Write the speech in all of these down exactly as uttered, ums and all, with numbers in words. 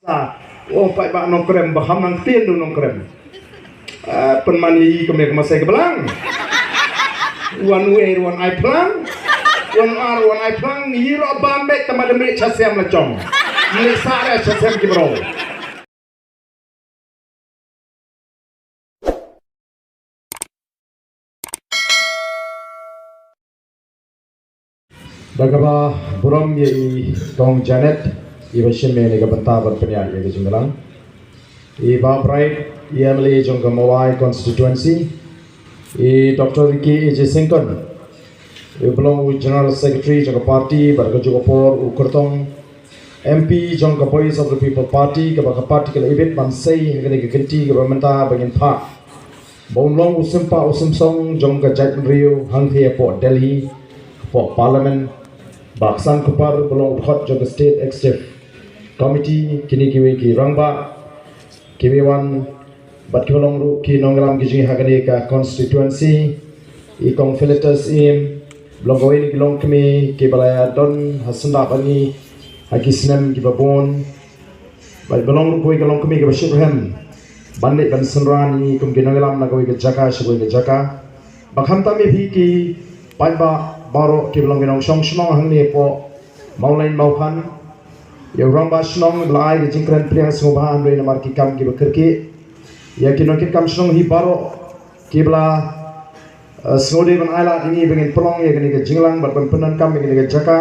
Ah, oh, paidbah Nongkrem, ba kham nang ktien da u Nongkrem. Ah, pynman ïa i ka mei ka masai ka blang. Wan wei wan ai phlang. Wan ar wan ai phlang, i ruh bam beit tang ba da mih cha sem la chong. Mih sa re cha sem ki bro. Da kaba burom ïa i Kong Janet, i ba shim ïa kane ka bynta ban pynïaid ïa ka jingïalang. I Bah Bright, i M L A jong ka Mawlai constituency. I Doctor Ricky A J Syngkon, i ba long u General Secretary jong ka party, bad ka juh ka por u kyrtong M P jong ka Voice of the People Party, kaba ka party ka la ibit ban sei ha kane ka kynti kaba mynta ba ngin phah. Ba un long u sympa u symsong jong ka jaitbynriew hangtei hapoh Delhi, hapoh Parliament, ba Ksan Kupar ba long u dkhot jong ka State Executive Committee, kine kiwei ki rangbah, kiwei wan, bad kiba long ruh ki nongïalam ki jong ngi ha kane ka constituency, i Kong Philetus Syiem, ba long kawei na ki longkmie kiba la ïadon ha syndah bad ngi ha ki snem kiba bun. Bad ba long ruh kawei ka longkmie kaba shitrhem ban leit ban synran ïa ngi kum ki nongïalam na kawei ka jaka sha kawei ka jaka. Ba khamtam ïa phi ki paidbah baroh kiba long ki nongshong shnong hangne hapoh Mawlai Mawkhan. Ïa u rangbah shnong ba la ai ka jingkren pdiang sngewbha hynrei namar ki kam kiba kyrkieh. Ïa ki nongkitkam shnong hi baroh kiba la, eh, sngewdei ban ai lad ïa ngi ba ngin pynlong ïa kane ka jingïalang bad ban pyndonkam ïa kane ka jaka.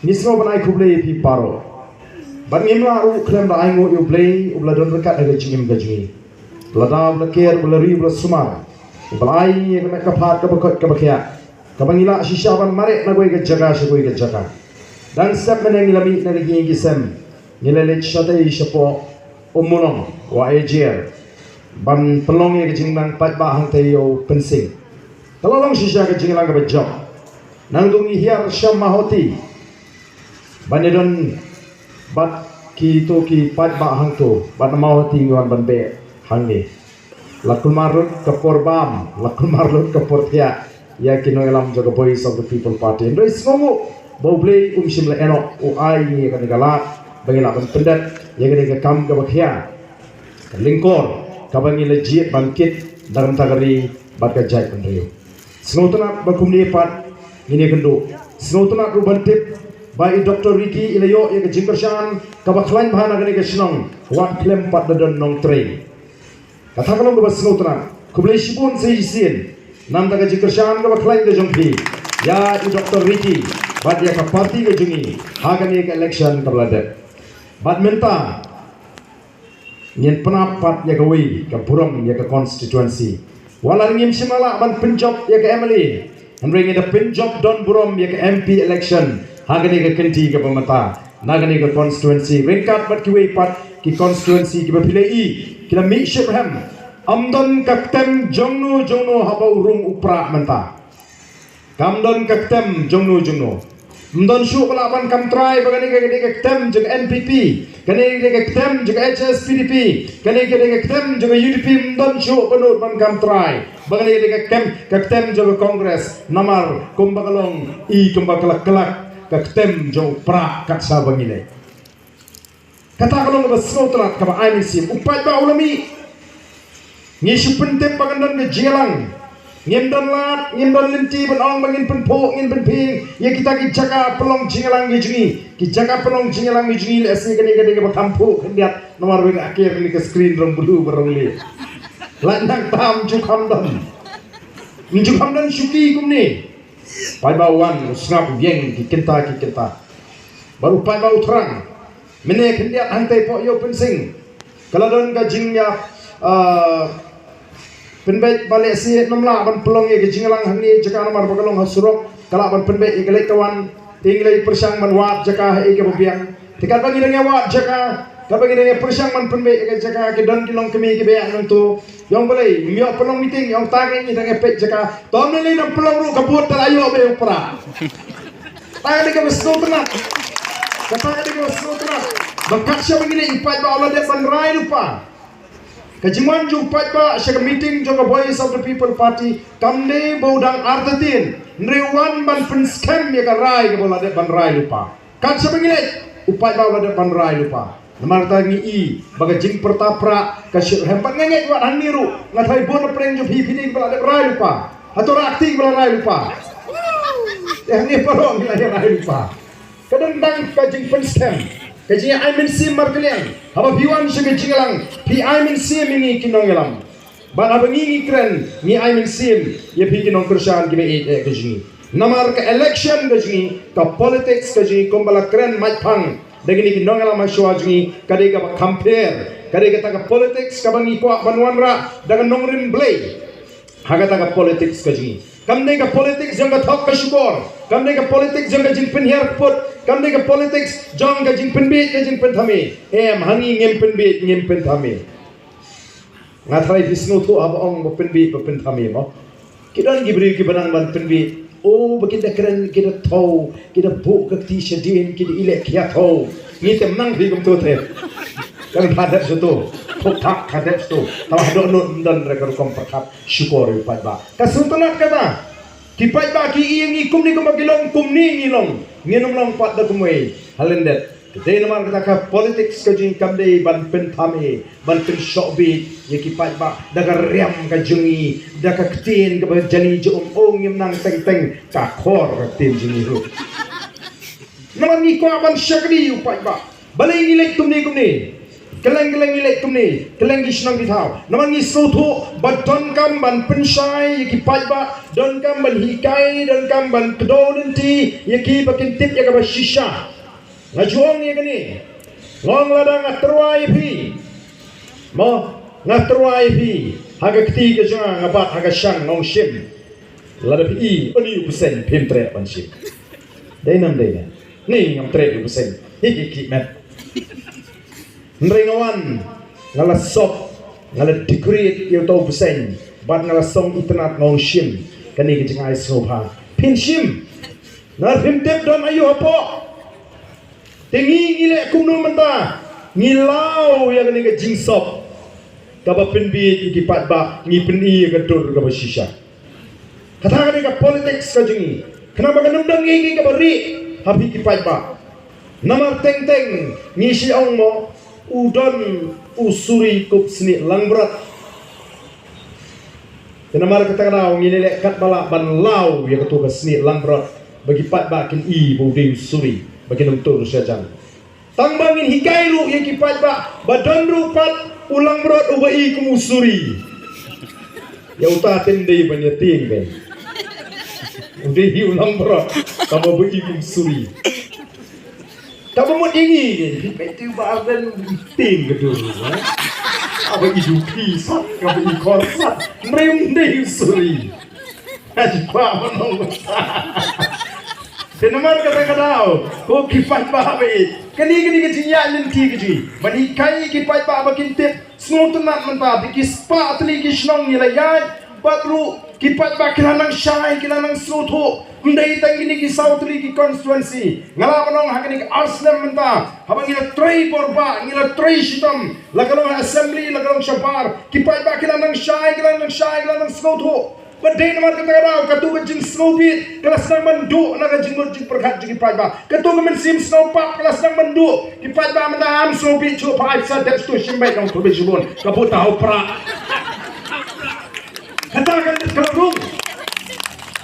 Ngi sngew ban ai khublei ïa phi baroh. Bad ngim lah ruh khlem da ainguh ïa U Blei uba la don ryngkat ha ka jingim ka jong ngi. Ba la da, ba la ker, ba la ri, ba la sumar. Ba la ai ïa ka met ka phad kaba koit kaba khiah. Kaba ngi lah shisha ban mareh na kawei ka jaka sha kawei ka jaka. Dang step mynne ngi la mih na ka jingïaseng. Ngi la leit shatei shapoh Ummulong, Wah Ejer. Ban pynlong ïa ka jingïalang paidbah hangtei ïa u Pynsing. Ka la long shisha ka jingïalang kaba jop. Nangta ngi hiar sha Mawhati. Ban ïadon bad kito ki paidbah hangto, bad na Mawhati ngi wan ban beh hangne. La kulmar lut ka por bam, la kulmar lut ka por thiah ïa ki nongïalam jong ka Voice of the People Party. Hynrei sngewnguh ba U Blei um shym la ïehnoh, u ai ïa kane ka lad ba ngi lah ban pyndep ïa kane ka kam kaba khia, ka lyngkor kaba ngi la jied ban kit da ka bynta ka ri bad ka jaitbynriew. Sngewtynnat ba kumne pat ngin ïakynduh. Sngewtynnat ruh ban tip ba i Doctor Ricky i la ïoh ïa ka jingkyrshan kaba khlaiñ bha na kane ka shnong, wat khlem pat da don nongtrei. Kata ka long kaba sngewtynnat. Khublei shibun sa shisien na ka bynta ka jingkyrshan kaba khlaiñ ka jong phi ïa i Doctor Ricky bad ïa ka party ka jong ngi ha kane ka election kaba la dep. Bad mynta ngin pynap pat ïa kawei ka burom ïa ka constituency. Wat la ngim shym la lah ban pynjop ïa ka M L A, hynrei ngin da pynjop don burom ïa ka M P election ha kane ka kynti kaba mynta na kane ka constituency, ryngkat bad kiwei pat ki constituency kiba phi la ïohi ki la mih shitrhem. Ym don ka ktem jongno jongno haba u rung u prah mynta. Kam don ka ktem jongno jongno. Ym don shuh ba lah ban kam trai ba kane ka dei ka ktem jong N P P, kane ka dei ka ktem jong H S P D P, kane ka dei ka ktem jong U D P, ym don shuh ba nud ban kam trai ba kane ka dei ka ktem, ka ktem jong Congress. Namar kumba ka long i kumba ka la khlak ka ktem jong u prah kat shaba ngi leh. Kata ka long kaba sngewtynnat kaba ai mynsiem. U paidbah u la mih. Ngi shu pyntip ba kan don ka jingïalang. Ngim don lad, ngim don lynti ban ong ba ngin pynphuh, ngin pynphieng ïa kita ki jaka pynlong jingïalang ki jong ngi. Ki jaka pynlong jingïalang ki jong ngi lehse kane ka dei kaba kham phuh khyndiat namar ba nga ker kane ka screen rong blue ba rong lieh. Lait nangta ym ju kham don. Ym ju kham don shuki kumne. Paidbah u wan u sngap u ïeng ki kynta ki kynta. Bad u paidbah u thrang. Mynne khyndiat hangtei hapoh ïa u Pynsing ka la don ka jingïa, ah, pynbeit ba lehse ym lah ban pynlong ïa ka jingïalang hangne jaka namar ba ka long ha surok, ka lah ban pynbeit ïa ka leit ka wan. Te ngi la pyrshang ban wad jaka ha ïa kaba biang. Te katba ngi dang ïa wad jaka, katba ngi dang ïa pyrshang ban pynbeit ïa ka jaka, ki don ki longkmie kiba ïa nangto. Ïong balei ngim ïoh pynlong meeting, ïong ta ngi dang ïa peit jaka. Tom lei lei nang pynlong ruh ka vote, te la ïoh beit u prah. Kata ka dei kaba sngewtynnat. Kata ka dei kaba sngewtynnat. Ba kat shaba ngi leit, u paidbah u la dep ban rai lypa. Ka jingwan jong u paidbah sha ka meeting jong ka Voice of the People Party kam dei ba u dang artatien. Hynrei u wan ban pynskhem ïa ka rai kaba u la dep ban rai lypa. Kat shaba ngi leit, u paidbah u la dep ban rai lypa. Namar kata ngi i ba ka jingpyrta pra ka shyrkhei, pat nga ngeit wat hangne ruh nga tharai bun na pdeng jong phi phi dei ba la dep rai lypa. Hato ra kti ba la rai lypa. Te hangne baroh ngi la rai lypa. Ka dang dang ka jingpynskhem, ka jingai mynsiem markylliang. Haba phi wan sha ka jingïalang phi ai mynsiem ïa ngi ki nongïalam. Bad haba ngi ngi kren ngi ai mynsiem ïa phi ki nongkyrshan kiba ïeit eh ka jong ngi. Namar ka election ka jong ngi, ka politics ka jong ngi kumba la kren maitphang da kine ki nongïalam hashuwa jong ngi, ka dei kaba compare, ka dei kata ka politics kaba ngi kwah ban wanrah da ka nongrim Blei. Ha kata ka politics ka jong ngi, kam dei ka politics jong ka thok ka shukor, kam dei ka politics jong ka jingpynhiar kput, kam dei ka politics jong ka jingpynbieit ka jingpynthame. Em, ha ngi ngim pynbieit ngim pynthame. Nga tharai phi sngewthuh haba ong ba pynbieit ba pynthame mo. Ki don ki briew kiba nang ban pynbieit. O, ba ki da kren ki da thaw ki da buh ka kti shadien ki da i leh khia thaw. Ngi te nang phi kumto te. Kan pha dep shuto. Thok thak pha dep shuto. Tang haduh nud ym don re ka rukom pyrkhat. Shukor ïa u paidbah. Ka sngewtynnat kata. Ki paidbah ki ïa ngi kumne kumba ki long kumne ngi long. Ngin ym long pat da kumwei. Ha lyndet. Dei namar kata ka politics ka jong ngi kam dei ban pynthame, ban pynshohbieit ïa ki paidbah da ka riam ka jong ngi, da ka ktien kaba jani jong um. O, ngim nang teng teng ka khor ka ktien jong ngi ruh. Namar ngi kwah ban shakri ïa u paidbah. Balei ngi leit kumne kumne? Kylleng kylleng ngi leit kumne, kylleng ki shnong ki thaw. Namar ngi sngewthuh ba donkam ban pynshai ïa ki paidbah, donkam ban hikai, donkam ban kdew lynti ïa ki ba kin tip ïa kaba shisha. Nga ju ong ïa kane. Nga ong lada nga tyrwa ïa phi, mo, nga tyrwa ïa phi ha ka kti ka jong nga, nga bat ha ka shang, nga ong shim. Lada phi i, une u bseiñ, phim treh ban shim. Dei nam dei ne? Ni ngam treh u bseiñ. Hi hi ki met. Hynrei nga wan, nga la sop, nga la decorate ïa uto u bseiñ, bad nga la song itynnad, nga ong shim. Kane ka jingai sngewbha. Phin shim. Nga phim tip don aïu hapoh. Te ngi ngi leh kumno mynta? Ngi law ïa kane ka jingsop kaba pynbieit ïa ki paidbah, ngi pyni ïa ka dur kaba shisha. Kata ka dei ka politics ka jong ngi. Khnang ba kan ym don ngi ngi kaba rieh ha phi ki paidbah. Namar teng teng ngi shu ong mo, u don u suri kup snieh langbrot. Te namar kata ka daw ngi la leh katba lah ban law ïa kato ka snieh langbrot ba ki paidbah kin i ba u dei u suri, ba kin ym tur shajan. Tang ba ngin hikai ruh ïa ki paidbah ba don ruh pat u langbrot uba i kum u suri. Ïa uta te ym dei ban ïa tieng, kan? U dei hi u langbrot, tang ba i kum u suri. Kaba mut ïa ngi, phi peit u Bah Ardent, u tieng ka dur, eh? Kaba i duh phi sat, kaba i khor sat. Hynrei um dei u suri. Ka jingkwah ban ong. Te namar kata ka daw, ko ki paidbah ba ïeit, kane kane ka jingïaid lynti ka jong ngi ban hikai ki paidbah ba kin tip. Sngewtynnat mynta, te ki spah tylli ki shnong ngi la ïaid, bad ruh ki paidbah ki la nang shai, ki la nang sngewthuh. Ym dei tang kine ki saw tylli ki constituency. Nga lah ban ong ha kine ki ar snem mynta, haba ngi la trei bor bah, ngi la trei shitom, la ka long ha assembly, la ka long shabar, ki paidbah ki la nang shai, ki la nang shai, ki la nang sngewthuh. Bad dei namar kata ka daw, kato ka jingsngewbit ka la sdang ban duh na ka jingmut jingpyrkhat jong ki paidbah. Kato ka mynsiem sngewpap ka la sdang ban duh. Ki paidbah mynta, am sngewbit shuh, phai sa dep shuh, shim beit nongthoh beit shibun. Ka buh ta ha u prah. Kata ka, ka la rung.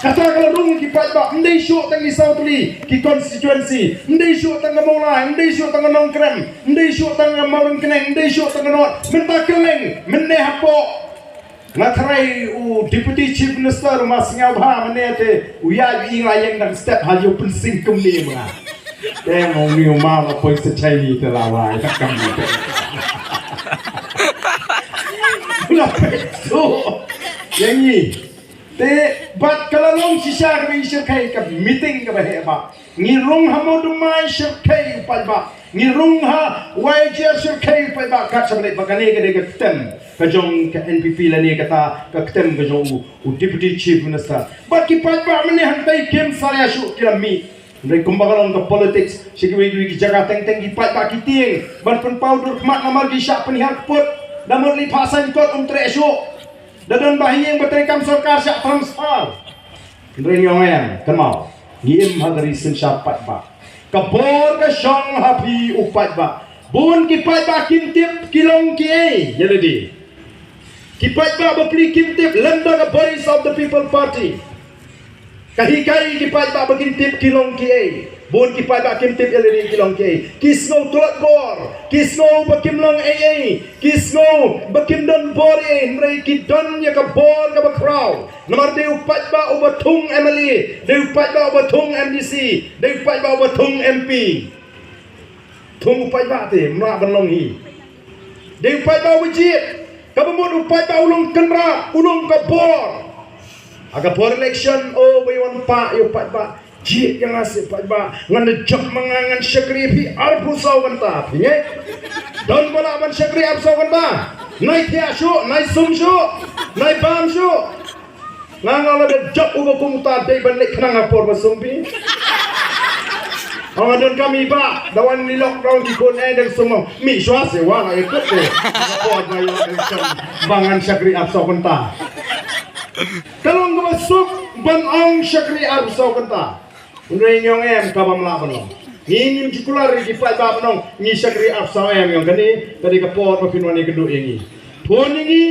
Kata ka la rung ki paidbah. Ym dei shuh tang ki saw tylli ki constituency. Ym dei shuh tang ka Mawlai. Ym dei shuh tang ka Nongkrem. Ym dei shuh tang ka Mawryngkneng. Ym dei shuh tang ka North. Mynta kylleng, mynne hapoh. Nga tharai u Deputy Chief Minister u Bah Sniawbha mynne te u ïaid ba i nga ïeng dang step ha ïew pynsing kumne ma nga. Te nga ong ni u ma ma poi sa chai ni te la wai ta kam ni te. La peit shuh ïa ngi. Te bad ka la long shisha kaba i shyrkhei ka meeting kaba heh bha. Ngi rung ha Mawdumai shyrkhei u paidbah. Ngi rung ha Y G R shyrkhei u paidbah, kat shaba leit ba kane ka dei ka ktem ka jong ka N P P lane kata ka ktem ka jong u, u Deputy Chief Minister. Bad ki paidbah mynne hangtai kim salia shuh, ki la mih. Hynrei kumba ka long ka politics, sha kiwei kiwei ki jaka teng teng ki paidbah ki tieng ban pynpaw dur khmat namar ki shah pynhiar kput. Da mut leit phah saiñ kot um treh shuh. Da don ba ha ïing ba treikam sorkar shah transfer. Hynrei ngi ong em, kynmaw, ngi im ha ka ri synshar paidbah. Ka bor ka shong ha phi u paidbah. Bun ki paidbah kim tip ki long kiei ïa lade. Ki paidbah bapli kim tip lem da ka Voice of the People Party. Ka hikai ki paidbah ba kim tip ki long kiei. Bun ki paidbah kim tip ïa lade ki long kiei. Ki sngew tlot bor, ki sngew ba kim long ei ei, ki sngew ba kim don bor ei, hynrei ki don ïa ka bor kaba khraw. Namar dei u paidbah uba thung M L A, dei u paidbah uba thung M D C, dei u paidbah uba thung M P. Thung u paidbah te, mla ban long hi. Dei u paidbah uba jied, kaba mut u paidbah u long kynrad, u long ka bor. Ha ka por election, o, ba ïa wan pah ïa u paidbah. Jied ïa nga seh paidbah, ngan da jop ma nga ngan shakri phi arphew saw kynta, phi ngeit? Don ba lah ban shakri arphew saw kynta? Nai thiah shuh, nai sum shuh, nai bam shuh. Nga nga la da jop uba kum uta dei ban leit khnang ha por ba sum phi. Nga don kam i bah, da wan ni lockdown ki khun eh dang sum mih shuwa se wa la ikut te. Por ba ïa election ba ngan shakri arphew saw kynta. Ka long kaba suk ban ong shakri arphew saw kynta. Hynrei ngi ong em, kaba mla ban long. Ngi ngim ju kular ïa ki paidbah ban ong ngi shakri arphew saw, em, ïa kane ka dei ka por ba phin wan ïakynduh ïa ngi. Phone ïa ngi,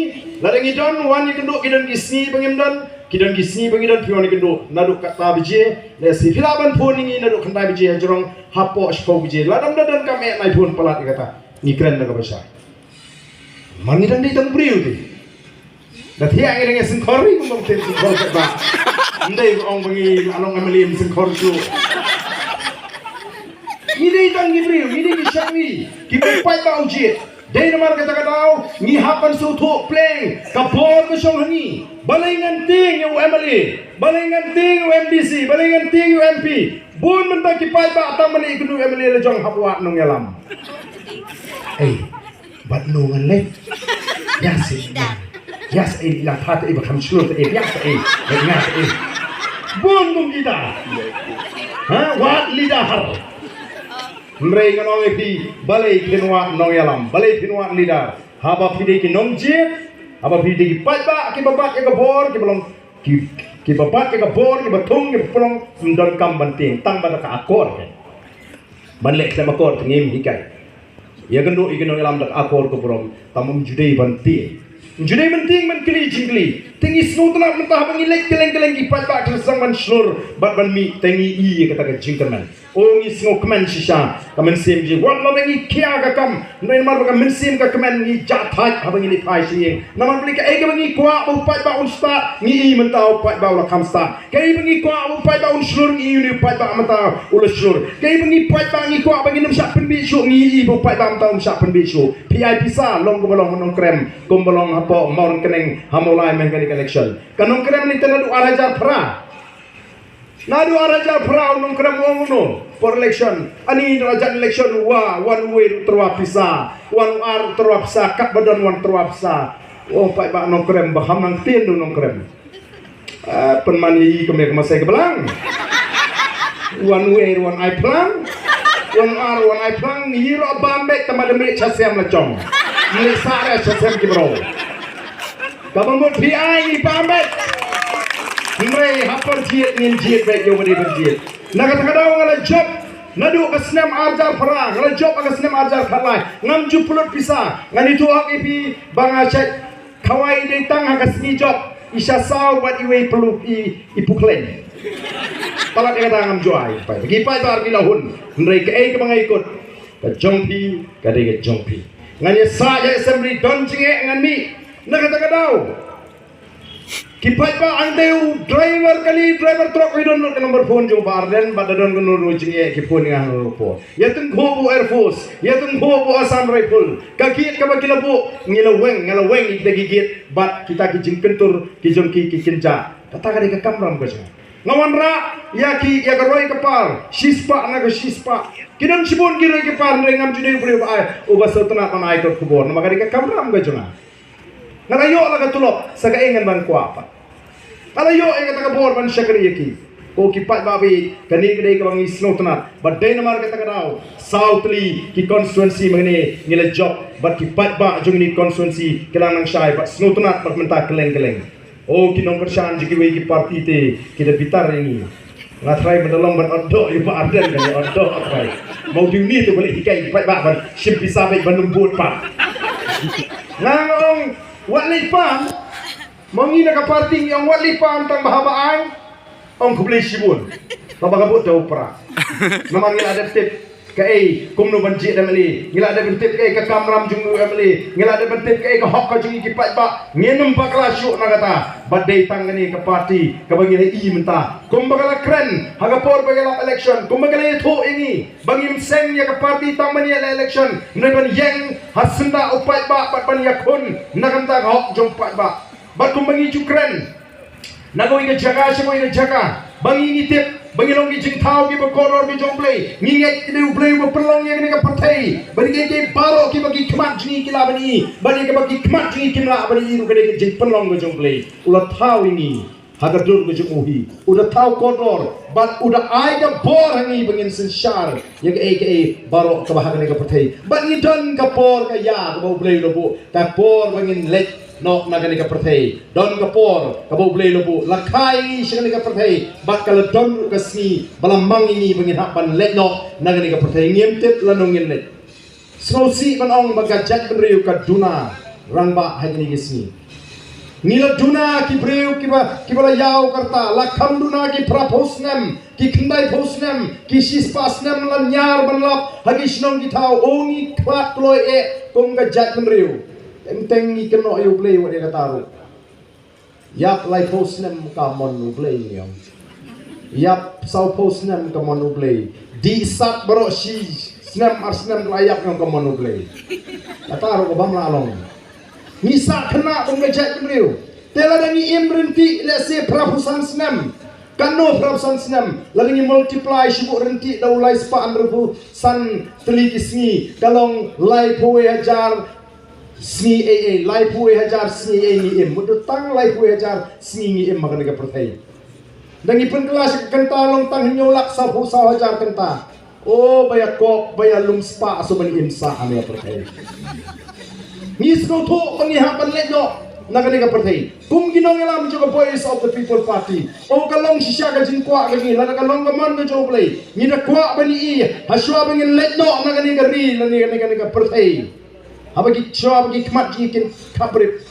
lada ngi don wan ïakynduh, ki don ki sngi ba ngim don, ki don ki sngi ba ngi don, phi wan ïakynduh naduh khatta baje. Lehse phi lah ban phone ïa ngi naduh khyndai baje hajrong hapoh shiphew baje. Lada ym don kam, eh, nai phone palat ïa kata. Ngi kren da kaba shai. Man ngi dang dei tang briew te. Da thiah ngi dang ïa sngewkhor ri, kumba ngi sngewkhor kat ba. Ym dei ba ong ba ngi la long M L A ym sngewkhor shuh. Ngi dei tang ki briew, ngi dei ki shakri, kiba u paidbah u jied. Dei namar kata ka daw ngi hap ban sngewthuh pleng ka bor ka shong ha ngi. Balei ngan tieng ïa u M L A, balei ngan tieng ïa u M D C, balei ngan tieng ïa u M P? Bun mynta ki paidbah tang ban ïakynduh ïa u M L A la jong hap wad nongïalam. Ei, bad no ngan leit? Ïa se, ïa se, ei, lang pha te, ei, ba kham shlur te, ei, ïa se, ei, ei, nga te, ei. Bun kum kita. Ha, wad leader. Hynrei ngan ong ïa phi, balei phin wad nongïalam, balei phin wad leader? Haba phi dei ki nongjied, haba phi dei ki paidbah kiba bat ïa ka bor, kiba long ki, kiba bat ïa ka bor, kiba thung, kiba pynlong, ym don kam ban tieng, tang ba da ka akor ke. Ban leh khlem akor te ngim hikai. Ïakynduh ïa ki nongïalam da ka akor ka burom, tang ym ju dei ban tieng. Ym ju dei ban tieng ban kylli jingkylli. Te ngi sngewtynnat mynta haba ngi leit kylleng kylleng, ki paidbah ki la sdang ban shlur bad ban mih, te ngi i ïa kata ka jingkyrmen. O, ngi sngewkmen shisha. Ka mynsiem jong, wat lada ngi khia ka kam, namar ba ka mynsiem ka kmen, ngi jah thait haba ngi leit phai sha ïing. Namar balei, kaei kaba ngi kwah ba u paidbah un stad, ngi i mynta u paidbah u la kham stad. Kaei ba ngi kwah ba u paidbah un shlur, ngi i une u paidbah mynta u la shlur. Kaei ba ngi paidbah ngi kwah ba ngin ym shah pynbiej shuh, ngi i ba u paidbah mynta um shah pynbiej shuh. Phi ai pisa, long kumba long ha Nongkrem, kumba long hapoh Mawryngkneng ha Mawlai mynta ka election. Ka Nongkrem mynta naduh ar hajar phra. Naduh ar hajar phra u Nongkrem u ong kumno por election? Ani, naduh ar hajar election, wa, wan uwei ruh tyrwa pisa, wan u ar ruh tyrwa pisa, katba don wan tyrwa pisa. O paidbah Nongkrem, ba kham nang ktien da u Nongkrem. Eh, pynman ïa i kumne ka masai ka blang. Wan uwei ruh wan ai phlang, wan u ar ruh wan ai phlang, ïa i ruh bam beit, tangba da mih sha sem la jong. Mih sah re sha sem ki briew. Kaba mut phi ai i bam beit. Hynrei ha por jied ngin jied beit ïa u ba dei ban jied. Na kata ka daw nga la jop naduh ka snem ar hajar phra, nga la jop ha ka snem ar hajar khatlai. Ngam ju pynlut pisa, ngan ïathuh hok ïa phi ba nga shait khawai dei tang ha ka sngi jop, i sha saw bad iwei i plu, i, i pukhleng. Palat ïa kata ngam ju ai. Ki paidbah ki la hun. Hynrei kaei kaba nga ïakut, ka jong phi ka dei ka jong phi. Ngan ïasaid ha assembly, don jingeh ngan mih. Na kata ka daw ki paidbah, ang dei u driver kali, driver trok, i download ka number phone jong Bah Ardent, bad da don kano kano jingeh ki phone ïa nga ha kano kano por. Ïa tyngkhuh bad u Air Force, ïa tyngkhuh bad u Assam Rifle. Ka gate kaba ki la buh, ngi la weng, nga la weng ïa kita ki gate bad kita ki jingkyntur ki jong ki, ki kynjah. Kata ka dei ka kamram ka jong nga. Nga wanrah ïa ki, ïa ka roi ka par shispah na ka shispah. Ki don shibun ki roi ki par, hynrei ngam ju dei u briew ba ai, uba sngewtynnat ban ai kot khubor, namar ka dei ka kamram ka jong nga. Nga la ïoh la ka tulop, sa kaei ngan ban kwah pat? Nga la ïoh ïa kata ka bor ban shakri ïa ki. Ko ki paidbah, kane ka dei kaba ngi sngewtynnat. Bad dei namar kata ka daw, saw tylli ki constituency ma ngi ne ngi la jop, bad ki paidbah jong kine ki constituency ki la nang shai bad sngewtynnat bad mynta kylleng kylleng. O ki nongkyrshan jong kiwei ki party te ki da bitar ïa ngi. Nga trai mynta long ban ot doh ïa u Bah Ardent, kan ïa ot doh, trai. Mo ding ni tu balei hikai ki paidbah ban shim pisa beit ban ym bud pat. Nga ong wat leit pan. Mo ngi na ka party ngi ong wat leit pan tang ba haba ai. Ong khublei shibun. Ba ba ka bud da u pra. Namar ngi la dep tip kaei kumno ban jied M L A, ngi la dep ban tip kaei ka kamram jong u M L A, ngi la dep ban tip kaei ka hok ka jong ngi ki paidbah. Ngin ym bakla shuh na kata. Ba dei tang kane ka party kaba ngi la ïohi mynta. Kumba ka la kren ha ka por ba ka la election, kumba ka la ïathuh ïa ngi ba ngim seng ïa ka party tang ban ïa la election, ne ban ïeng ha syndah u paidbah bad ban ïakhun na ka bynta ka hok jong u paidbah. Bad kumba ngi ju kren na kawei ka jaka sha kawei ka jaka, ba ngi ngi tip ba ngi long ki jingthaw kiba kordor ki jong U Blei. Ngi ngeit ki dei U Blei uba pynlong ïa kane ka pyrthei. Ba ngi ngeit ki baroh kiba ki khmat jong ngi ki lah ban ïohi, ba ngi kiba ki khmat jong ngi kim lah ban ïohi ruh ka dei ka jingpynlong ka jong U Blei. U la thaw ïa ngi ha ka dur ka jong u hi. U da thaw kordor bad u da ai ka bor ha ngi ba ngin synshar ïa kaei kaei baroh kaba ha kane ka pyrthei. Bad ngi don ka por ka ïa kaba U Blei u la buh, ka por ba ngin leit noh na kane ka pyrthei. Don ka por kaba U Blei u la buh, la kha ïa ngi sha kane ka pyrthei, bad ka la don ruh ka sngi ba la mang ïa ngi ba ngin hap ban leit noh na kane ka pyrthei. Ngim tip lano ngin leit. Sngewsih ban ong ba ka jaitbynriew ka duna rangbah ha kine ki sngi. Ngi la duna ki briew kiba, kiba la ïaw ka rta, la kham duna ki phra phew snem, ki khyndai phew snem, ki shispah snem la ñiar ban lap ha ki shnong ki thaw. O ngi khlad kloi eh kum ka jaitbynriew. Teng teng ngi kynnoh ïa U Blei wat ïa kata ruh. Ïap laiphew snem ka mon U Blei, ngi ong. Ïap sawphew snem ka mon U Blei. Dih sat baroh shi snem ar snem la ïap, ngi ong ka mon U Blei. Kata ruh ka bym lah long. Ngi sah khynnah kum ka jaitbynriew. Te lada ngi im ryntih lehse phra phew san snem, katno phra phew san snem, lada ngi multiply shibun ryntih da u lai spah hynriewphew san tylli ki sngi, ka long laiphew wei hajar sngi ei ei, laiphew wei hajar sngi ei ei ngi im. Mut tang laiphew wei hajar sngi ngi im ha kane ka pyrthei. Da ngi pynkylla sha ka kynta long tang hynñiew lak sawphew saw hajar kynta. O, ba ïa kop, ba ïa lum spah, sa ban im sah ha kane ka pyrthei. Ngi sngewthuh ba ngi hap ban leit noh na kane ka pyrthei kum ki nongïalam jong ka Voice of the People Party. O, ka long shisha ka jingkwah ka ngi, lada ka long ka mon ka jong U Blei, ngi da kwah ban ïohi ha shuwa ba ngin leit noh na kane ka ri, na kane, kane, kane ka pyrthei. Haba ki shuwa ba ki khmat jong ngi kin khapbrip,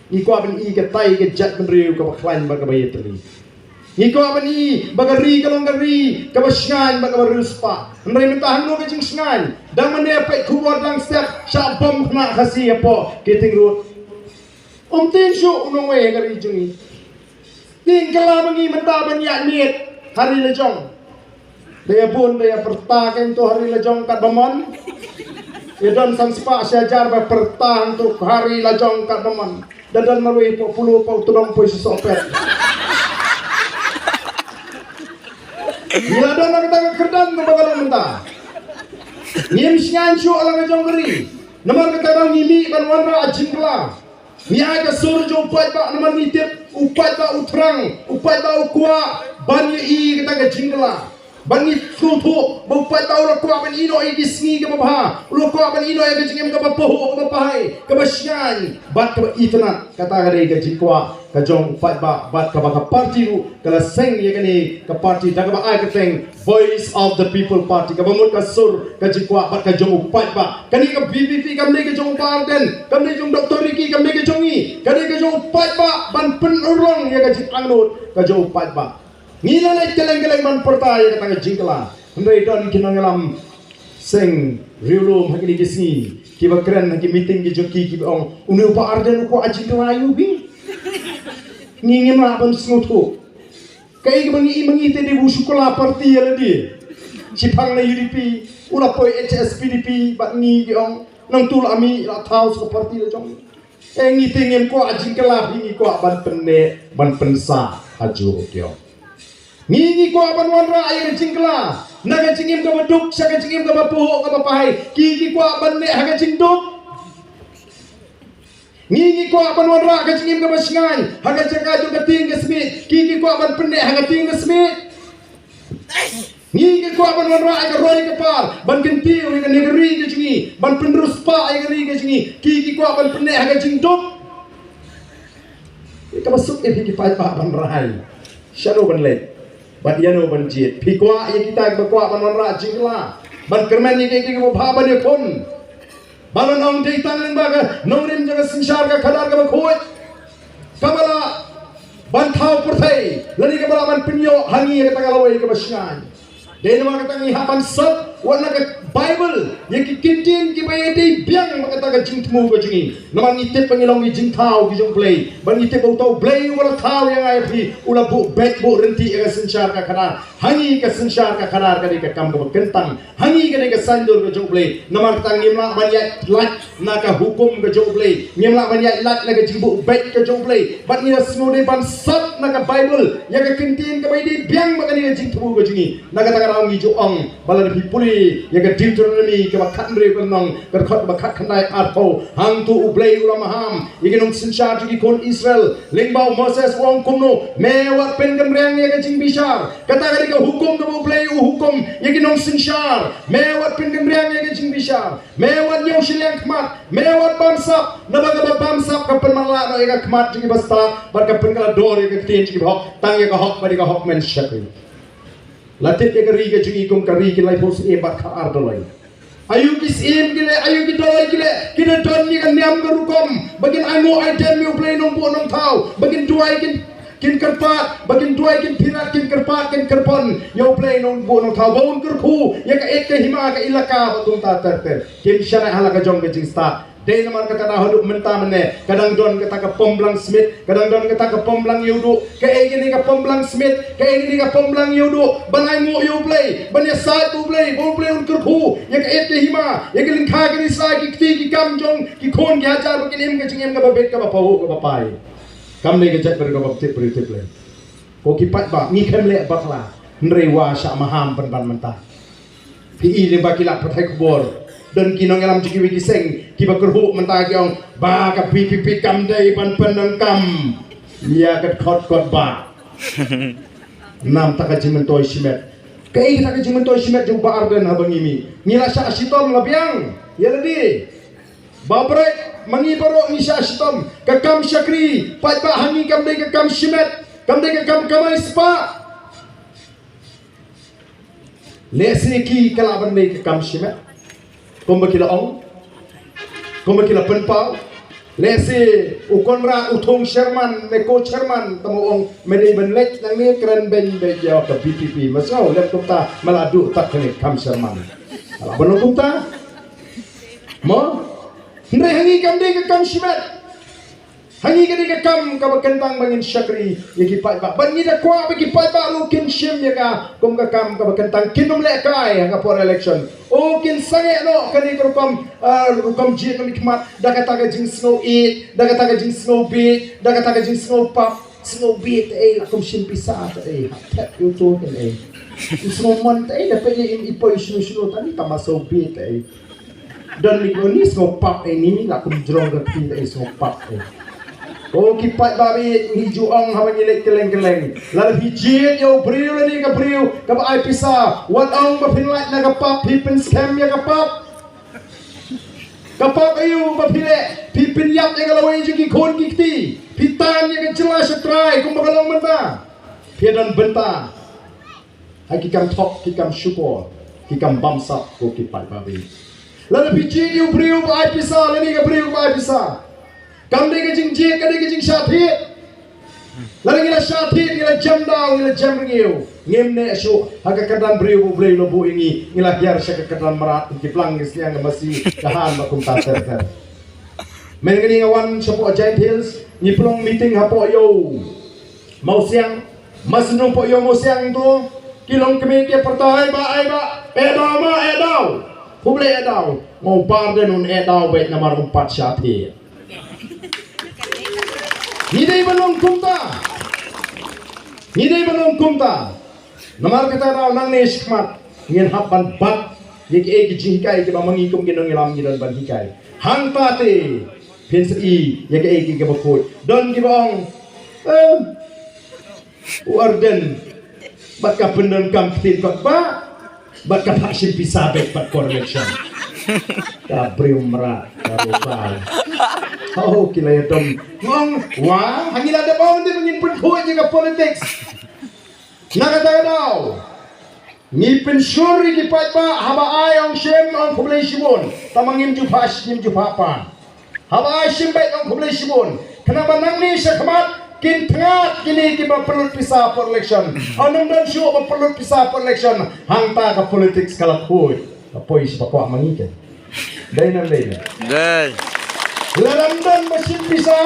ngi kwah ban ïohi katai ka jaitbynriew kaba khlaiñ bad kaba ïatylli. Ngi kwah ban ïohi ba ka ri ka long ka ri kaba shngaiñ bad kaba riewspah. Hynrei mynta hangno ka jingshngaiñ? Dang mynne peit khubor dang step, shah bom khynnah Khasi hapoh Kirting Road. Ym tieng shuh u nongwei ha ka ri jong ngi. Tieng kylla ma ngi mynta ban ïaid miet ha ri la jong. Da ïa bun da ïa pyrta kein to ha ri la jong katba mon. Ïa don san spah shi hajar ba pyrta hangto ha ri la jong katba mon. Da don marwei hapoh Polo, hapoh Tdong, poi sha Sohpet. Ïa don na kata ka kyrdan kaba ka long mynta. Ngim shngaiñ shuh la ka jong ka ri. Namar kata ka daw ngi mih ban wanrah jingkylla. Ngi ai ka sur jong u paidbah namar ngi tip u paidbah u thrang, u paidbah u kwah ban ïohi kata ka jingkylla. Ban ngi sngewthuh ba u paidbah u la kwah ban ïehnoh ïa ki sngi kaba bha, u la kwah ban ïehnoh ïa ka jingim kaba pahuh, kaba pahai, kaba shngaiñ bad kaba itynnad. Kata ka dei ka jingkwah ka jong u paidbah bad kaba ka party ruh ka la seng ïa kane ka party da kaba ai kyrteng Voice of the People Party, kaba mut ka sur, ka jingkwah bad ka jong u paidbah. Kane ka V P P kam dei ka jong u Bah Ardent, kam dei jong Doctor Ricky, kam dei ka jong ngi, ka dei ka jong u paidbah ban pynurlong ïa ka jingangnud ka jong u paidbah. Ngi la leit kylleng kylleng ban pyrta ïa kata ka jingkylla. Hynrei don ki nongïalam seng riewlum ha kine ki sngi kiba kren ha ki meeting ki jong ki, kiba ong, une u Bah Ardent u kwah jingkylla ïa u hi. Ngi ngim lah ban sngewthuh. Kaei kaba ngi i ma ngi te dei ba u shu kylla party ïa lade. Shiphang na U D P, u la poi H S P D P bad ngi, ki ong, nangtu la mih la thaw sha ka party la jong. Eh, ngi te ngim kwah jingkylla hi, ngi kwah ban pynneh ban pynsah ha jur, ki ong. Ngi ngi kwah ban wanrah ïa ka jingkylla na ka jingim kaba duk sha ka jingim kaba pahuh kaba pahai. Ki ki kwah ban neh ha ka jingduk. Ngi ngi kwah ban wanrah ka jingim kaba shngaiñ ha ka jaka jong ka tieng ka smiej. Ki ki kwah ban pynneh ha ka tieng ka smiej. Ngi ngi kwah ban wanrah ïa ka roi ka par ban kyntiew ïa kane ka ri ka jong ngi, ban pynriewspah ïa ka ri ka jong ngi. Ki ki kwah ban pynneh ha ka jingduk. Ïa kaba suk ïa phi ki paidbah ban rai shano ban leit. Bad ïano ban jied? Phi kwah ïa kita kiba kwah ban wanrah jingkylla, ban kyrmen ïa kiei kiei kiba bha ban ïakhun? Ba la ong dei tang lyngba ka nongrim jong ka synshar ka khadar kaba khuid, kaba lah ban thaw pyrthei, lane kaba lah ban pynïoh ha ngi ïa kata ka lawei kaba shngaiñ. Dei namar kata ngi hap ban sot wat na ka Baibl ïa ki kyntien kiba ïadei biang bad kata ka jingthmu ka jong ngi. Namar ngi tip ba ngi long ki jingthaw ki jong U Blei, ba ngi tip ba uta U Blei uba la thaw ïa nga ïa phi u la buh beit buh ryntih ïa ka synshar ka khadar. Ha ngi ka synshar ka khadar ka dei ka kam kaba kyntang. Ha ngi ka dei ka saiñdur ka jong U Blei. Namar kata ngim lah ban ïaid lait na ka hukum ka jong U Blei. Ngim lah ban ïaid lait na ka jingbuh beit ka jong U Blei. Bad ngi la sngewdei ban sot na ka Baibl ïa ka kyntien kaba ïadei biang bad kane ka jingthmu ka jong ngi. Na kata ka daw ngi ju ong, ba lada phi pule ïa ka Deuteronomi kaba khathynriew ka lynnong, ka dkhot kaba khatkhyndai arphew, hangto U Blei u la maham ïa ki nongsynshar jong ki khun Israel lyngba u Moses, u ong kumno: Me wat pynkynriang ïa ka jingbishar. Kata ka dei ka hukum kaba U Blei u hukum ïa ki nongsynshar. Me wat pynkynriang ïa ka jingbishar. Me wat ñiew shiliang khmat. Me wat bamsap. Naba kaba bamsap ka pynmatlah noh ïa ka khmat jong kiba stad bad ka pynkylla dor ïa ka ktien jong kiba hok, tang ïa ka hok bad ïa ka hok men shakri. La tip ïa ka ri ka jong ngi kum ka ri ki laiphew syiem bad khatar doloi. Aïu ki syiem ki leh, aïu ki doloi ki leh, ki da don ïa ka niam ka rukom ba kin ainguh aidem ïa U Blei Nongbuh Nongthaw, ba kin duwai kin, kin kyrpad, ba kin duwai kin pyrkhat, kin kyrpad kin kyrpon ïa U Blei Nongbuh Nongthaw ba un kyrkhu ïa ka ïeit ka hima ka ilaka bad kumta ter ter. Kim shaniah ha la ka jong ka jingstad. Dei namar kata da haduh mynta mynne ka dang don kata ka pom blang smit, ka dang don kata ka pom blang ïewduh. Kaei kane ka pom blang smit, kaei kane ka pom blang ïewduh? Ban ainguh ïa U Blei, ban ïasaid bad U Blei, ba U Blei un kyrkhu ïa ka ïeit ka hima, ïa ka lyngkha ka nisa, ki kti ki kam jong ki khun ki hajar, ba kin im ka jingim kaba beit kaba pahuh kaba pai. Kam dei ka jaitbynriew kaba tip briew tip Blei. Ko ki paidbah, ngi khlem leh bakla, hynrei wat shah maham pynban mynta. Phi i lyngba ki lad pathai khubor, don ki nongïalam jong kiwei ki seng kiba kyrhuh mynta ki ong ba ka V P P kam dei ban pyndonkam ïa ka dkhot kot bah. Namar kata ka jingmyntoi shimet. Kaei kata ka jingmyntoi shimet jong u Bah Ardent haba ngi mih? Ngi la shah shitom la biang ïa lade. Ba bret ma ngi baroh ngi shah shitom. Ka kam shakri paidbah ha ngi kam dei ka kam shimet, kam dei ka kam kamai spah. Lehse ki ka lah ban dei ka kam shimet, kumba ki la ong, kumba ki la pynpaw. Lehse u Conrad u thung chairman ne ko chairman, tang u ong me dei ban leit nangne kren beiñ beiñ ïa ka V P P. Ma sngew lem kumta, ma la duh tak kane kam chairman. Ka lah ban long kumta. Mo? Hynrei ha ngi kam dei ka kam shimet. Ha ngi ka dei ka kam kaba kyntang ba ngin shakri ïa ki paidbah. Bad ngi da kwah ba ki paidbah ruh kin shim ïa ka kum ka kam kaba kyntang, kin ym lehkai ha ka por election. O, kin sangeh noh kane ka rukom, ah, rukom jied na ki khmat da kata ka jingsngew ïeit, da kata ka jingsngew bieit, da kata ka jingsngew pap. Sngew bieit ei, la kum shim pisa ei, ha thep ïa uto kan ei. Sngew mon ei, da peit ïa im i poi shano shano, tang ïa ka ma sngew bieit ei. Don ni ko ni sngew pap ei ni, la kum jrong ka kti ei sngew pap ei. O ki paidbah, ngi ju ong haba ngi leit kylleng kylleng, lada phi jied ïa u briew lane ka briew kaba ai pisa, wat ong ba phin lait na ka pap, phi pynskhem ïa ka pap. Ka pap aïu ba phi leh? Phi pynïap ïa ka lawei jong ki khun ki kti, phi tan ïa ka jylla sha trai kumba ka long mynta. Phi don bynta ha ki kam thok, ki kam shukor, ki kam bamsap, ko ki paidbah. Lada phi jied ïa u briew ba ai pisa lane ka briew ba ai pisa, kam dei ka jingjied, ka dei ka jingshah thied. Lada ngi la shah thied, ngi la jem daw, ngi la jem rngiew, ngim neh shuh ha ka kyrdan briew ba U Blei u la buh ïa ngi, ngi la hiar sha ka kyrdan mrad, ki plang, ki sliang, ka masi, ka han, ba kumta ter ter. Mynne nga wan shapoh Jaintia Hills, ngi pynlong meeting hapoh ïew Mawsiang, ma sngewthuh, hapoh ïew Mawsiang to, ki long kmie ki pyrta, ai bah, ai bah, eh daw ma, eh daw. Khublei eh daw. Nga ong ba dei un eh daw beit namar um pat shah thied. Ngi dei ban long kumta. Ngi dei ban long kumta. Namar kata daw nangne shakhmat ngin hap ban bat ïa kiei ki jinghikai kiba ma ngi kum ki nongïalam ngi don ban hikai. Hangta te phin sa ïohi ïa kiei kiei kiba khuid. Don kiba ong, eh, u Ardent bad ka pyndonkam ktien kot bah, bad ka phah shim pisa beit pat por election. Ka briew mrad, ka rupa. Oh, ki la ïa dom. Nga ong, wah, ha ngi la dep ong te ba ngin pynkhuid ïa ka politics. Na kata ka daw, ngi pynshlur ïa ki paidbah, haba ai ong shim, ong khublei shibun. Tangba ngim ju phah, ngim ju phah pan. Haba ai shim beit, ong khublei shibun. Khnang ba nangne shakhmat kin thngat kine kiba pynlut pisa por election. Ym don shuh ba pynlut pisa por election. Hangta ka politics ka la khuid. Ka poi sha ba kwah ma ngi kein. Dei ne ym dei ne? Dei. Lada ym don ba shim pisa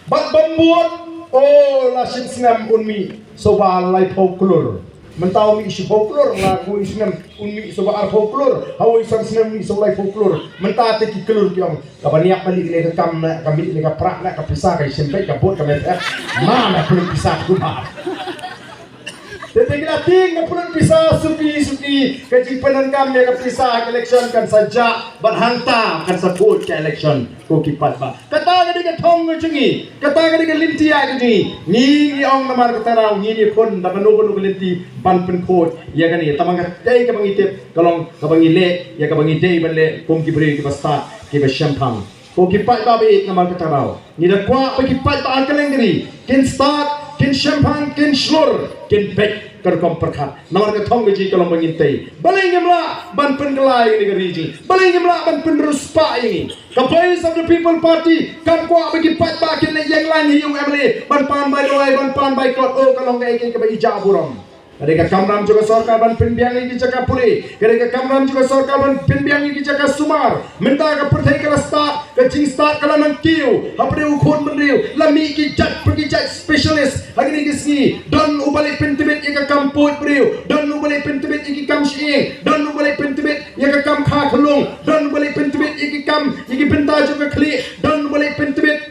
bad bym bud, oh, la shim snem un mih sawba laiphew klur. Mynta u mih shiphew klur, la kawei snem un mih sawba arphew klur, ha kawei san snem mih sawba laiphew klur. Mynta te ki klur ki ong, kaba niap kali ne ka kam ne, ka mih ne ka prah ne, ka pisa ka shim beit, ka bud ka meh. Ma na pynlut pisa kumar. Te te ki la tieng ka pynlut pisa suki suki, ka jingpyndonkam ïa ka pisa ha ka election kan sa jah, bad hangta kan sa khuid ka election, ko ki paidbah. Kata ka dei ka thong ka jong ngi, kata ka dei ka lynti ka jong ngi. Ngi ngi ong namar kata ka daw ngi ngi khun da kano kano ka lynti ban pynkhuid ïa kane. Tangba kaei kaba ngi tip ka long kaba ngi leh ïa kaba ngi dei ban leh kum ki briew kiba stad kiba shemphang. Ko ki paidbah ba ïeit, namar kata ka daw ngi da kwah ba ki paidbah ha kylleng ka ri kin stad, kin shemphang, kin shlur, kin beit ka rukom pyrkhat. Namar ka thong ka jong ngi ka long ba ngin tei. Balei ngim lah ban pynkylla ïa kane ka ri jong ngi? Balei ngim lah ban pynriewspah ïa ngi? Ka Voice of the People Party kam kwah ba ki paidbah kin leit ïeng lang ha ïing u M L A ban pan bai dawai, ban pan bai kot. Oh, ka long kaei kaei kaba ïeit burom. Ka dei ka kamram jong ka sorkar ban pynbiang ïa ki jaka pule. Ka dei ka kamram jong ka sorkar ban pynbiang ïa ki jaka sumar. Mynta ka pyrthei ka la stad, ka jingstad ka la nang kiew. Hapdeng u khun bynriew la mih ki jait pa ki jait specialist ha kine ki sngi. Don uba leit pyntbit ïa ka kam puid briew, don uba leit pyntbit ïa ki kam shyieng, don uba leit pyntbit ïa ka kam kha khunlung, don uba leit pyntbit ïa ki kam, ïa ki bynta jong ka khlieh, don uba leit pyntbit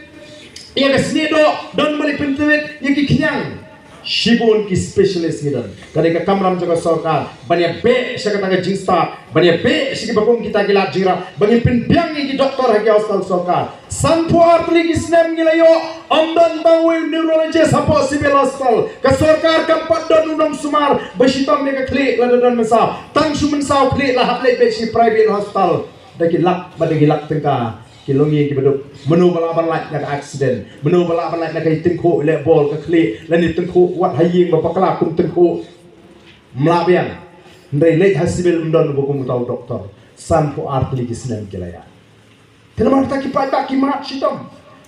ïa ka snieh doh, don uba leit pyntbit ïa ki khñiang. Shibun ki specialist ngi don. Ka dei ka kamram jong ka sorkar ban ïa beh sha kata ka jingstad, ban ïa beh sha kiba kum kita ki lad jingïarap, ba ngin pynbiang ïa ki doktor ha ki hospital sorkar. Sanphew ar tylli ki snem ngi la ïoh, ym don tang uwei u neurologist hapoh Civil Hospital. Ka sorkar kam pat don u nongsumar ba shitom ïa ka khlieh lada don mynsaw. Tang shu mynsaw khlieh la hap leit beit sha private hospital da ki lak bad da ki lak tyngka. Ki longïing kiba duk, mano ba lah ban lait na ka accident, mano ba lah ban lait na ka tyngkhuh leh bol ka khlieh, lane tyngkhuh wat ha ïing ba bakla kum tyngkhuh. Ym lah biang. Hynrei leit ha Civil ym don uba kum uta u doktor. Sanphew ar tylli ki snem ki la ïaid. Te namar kata ki paidbah ki mad shitom,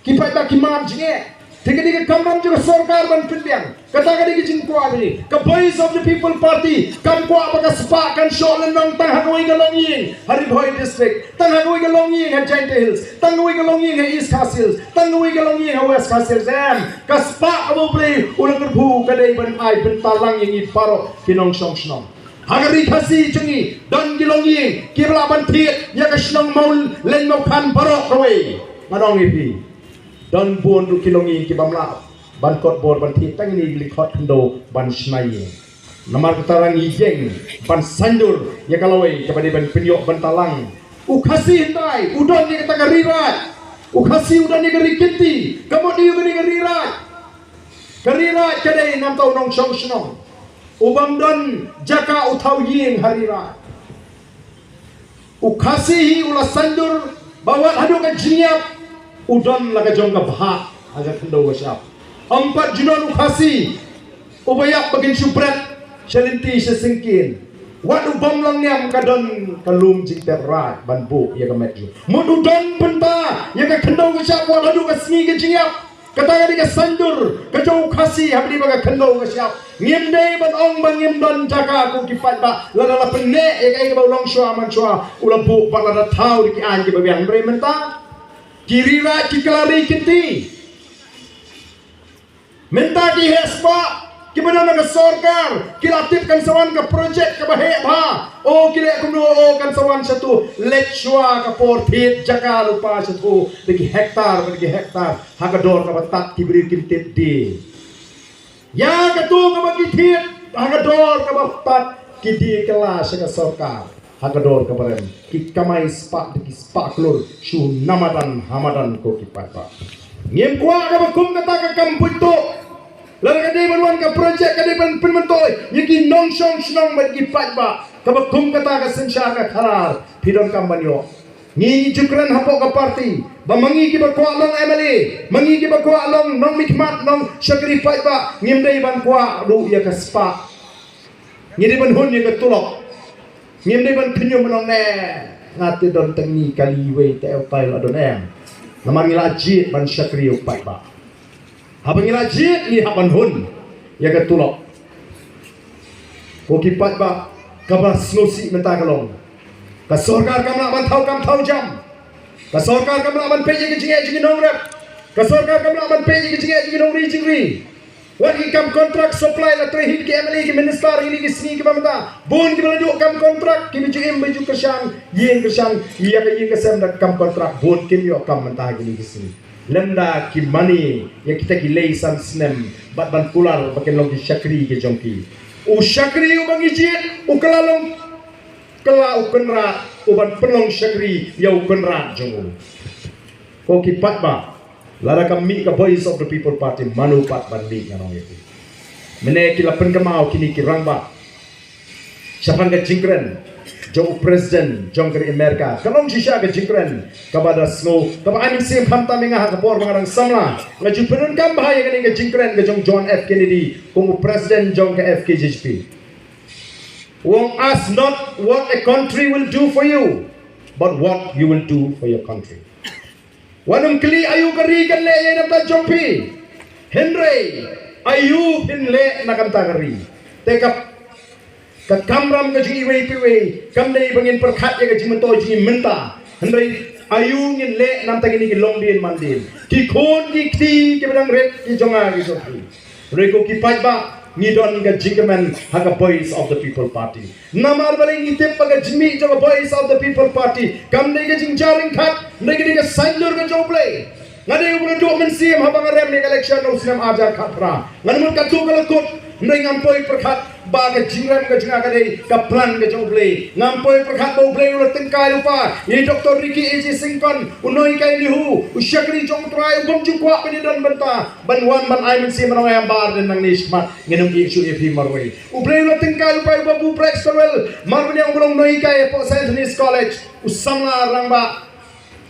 ki paidbah ki mad jingeh. Te ka dei ka kamram jong ka sorkar ban pynbiang. Kata ka dei ka jingkwah ka dei. Ka Voice of the People Party kam kwah ba ka spah kan shoh lynnong tang ha kawei ka longïing ha Ri Bhoi District, tang ha kawei ka longïing ha Jaintia Hills, tang kawei ka longïing ha East Khasi Hills, tang kawei ka longïing ha West Khasi Hills. Em, ka spah kaba U Blei u la kyrkhu ka dei ban ai bynta lang ïa ngi baroh ki nongshong shnong. Ha ka ri Khasi jong ngi don ki longïing kiba lah ban thied ïa ka shnong Mawlein Mawkhan baroh kawei. Ngan ong ïa phi, don bun ruh ki longïing kibym lah ban kot bor ban thied, tang ïa ki lyngkhot khyndew ban shna ïing. Namar kata ngi ïeng ban saiñdur ïa ka lawei kaba dei ban pynïoh bynta lang. U Khasi hyndai u don ïa kata ka ri raij. U Khasi u don ïa ka ri kynti. Ka mut ïa kane ka ri raij. Ka ri raij ka dei namar u nongshong shnong. U bym don jaka u thaw ïing ha ri raij. U Khasi hi u la saiñdur ba wat haduh ka jingïap u don la ka jong ka bhah ha ka khyndew ka shyiap. Ym pat ju don u Khasi uba ïap ba kin shu bret sha lynti sha syngkien. Wat u bym long niam ka don ka lum jingtep raij ban buh ïa ka met jong u. Mut u don bynta ïa ka khyndew ka shyiap wat haduh ka sngi ka jingïap. Kata ka dei ka saiñdur ka jong u Khasi hapdeng ba ka khyndew ka shyiap. Ngim dei ban ong ba ngim don jaka ko ki paidbah. Lada la pynneh ïa kaei kaba u longshuwa manshuwa u la buh bad lada thaw da ki aiñ kiba biang. Hynrei mynta ki ri raij ki kylla ri kynti. Mynta ki heh spah kiba don ha ka sorkar ki la tip kan sa wan ka projek kaba heh bha. O ki leh kumno, o kan sa wan shatu. Leit shuwa ka por thied jaka lypa shatu da ki hektar bad ki hektar. Ha ka dor kaba tad ki briew kim tip de. Ïa katu kaba ki thied ha ka dor kaba tad ki die kylla sha ka sorkar ha ka dor kaba rem. Ki kamai spah da ki spah klur shu na madan ha madan ko ki paidbah. Ngim kwah kaba kum kata ka kam buit tuh. Lada ka dei ban wan ka projek ka dei ban pynmyntoi ïa ki nongshong shnong bad ki paidbah. Kaba kum kata ka synshar ka khadar phi donkam ban ïoh. Ngi ju kren hapoh ka party ba ma ngi kiba kwah long M L A, ma ngi kiba kwah long nongmihkhmat, nongshakri paidbah, ngim dei ban kwah ruh ïa ka spah. Ngi dei ban hun ïa ka tulop. Ngim dei ban khñium ban ong ne, nga te don tang ni kali wei te utai la don em. Namar ngi la jied ban shakri ïa u paidbah. Haba ngi la jied ngi hap ban hun ïa ka tulop. Ko ki paidbah, kaba sngewsih mynta ka long, ka sorkar kam lah ban thaw kam thaw jam. Ka sorkar kam lah ban peit ïa ka jingeh jong ki nongrep. Ka sorkar kam lah ban peit ïa ka jingeh jong ki nongri jingri. Wat ki kam kontrak supply, la trei hi ki M L A, ki minister, ïa kine ki sngi kiba mynta. Bun kiba la duh kam kontrak, kiba ju im ba ju kyrshan ïing kyrshan ïa ka ïing ka sem da kam kontrak. Bun kim ïoh kam mynta ha kine ki sngi. Lymda ki mane ïa kita ki lei san snem bad ban kular ba kin long ki shakri ki jong ki. U shakri uba ngi jied u kylla long, kylla u kynrad uban pynlong shakri ïa u kynrad jong u. Ko ki paidbah, lada kam mih ka Voice of the People Party, mano pat ban mih, ngan ong ïa phi. Mynne ki la pynkynmaw kine ki rangbah shaphang ka jingkren jong u president jong ka ri Amerika. Ka long shisha ka jingkren kaba da sngew, kaba ai mynsiem khamtam ïa nga ha ka por ba nga dang samla. Nga ju pyndonkam bha ïa kane ka jingkren ka jong John F Kennedy kum u president jong ka F K J G P. U ong, "Ask not what a country will do for you, but what you will do for your country." Wat nym kylli aïu ka ri kan leh ïa na bynta jong phi, hynrei aïu phin leh na ka bynta ka ri. Te ka, ka kamram ka jong iwei pa iwei kam dei ba ngin pyrkhat ïa ka jingmyntoi jong ngi mynta, hynrei aïu ngin leh na bynta kine ki longdien mandien, ki khun ki kti kiba dang rit ki jong nga ki jong phi. Hynrei ko ki paidbah, ngi don ka jingkmen ha ka Voice of the People Party. Namar balei? Ngi tip ba ka jingmih jong ka Voice of the People Party kam dei ka jingjar ryngkat, hynrei ka dei ka saiñdur ka jong U Blei. Nga dei uba la duh mynsiem haba nga rem ïa ka election u snem ar hajar khatphra. Nga mut katto ka la kut, hynrei ngam poi pyrkhat ba ka jingrem ka jong nga ka dei ka plan ka jong U Blei. Ngam poi pyrkhat ba U Blei u la tyngkai lypa ïa i Doctor Ricky A J Syngkon, u nonghikai NEHU, u shakri jong U Trai, u bym ju kwah ban ïadon bynta ban wan ban ai mynsiem ban ong, "Em Bah Ardent, nangne shakhmat ngin ym ïeh shuh ïa phi marwei." U Blei u la tyngkai lypa ïa u Babu Bragg Stilwell, mar ban ïa u ba long nonghikai hapoh Saint Anthony's College, u samla rangbah,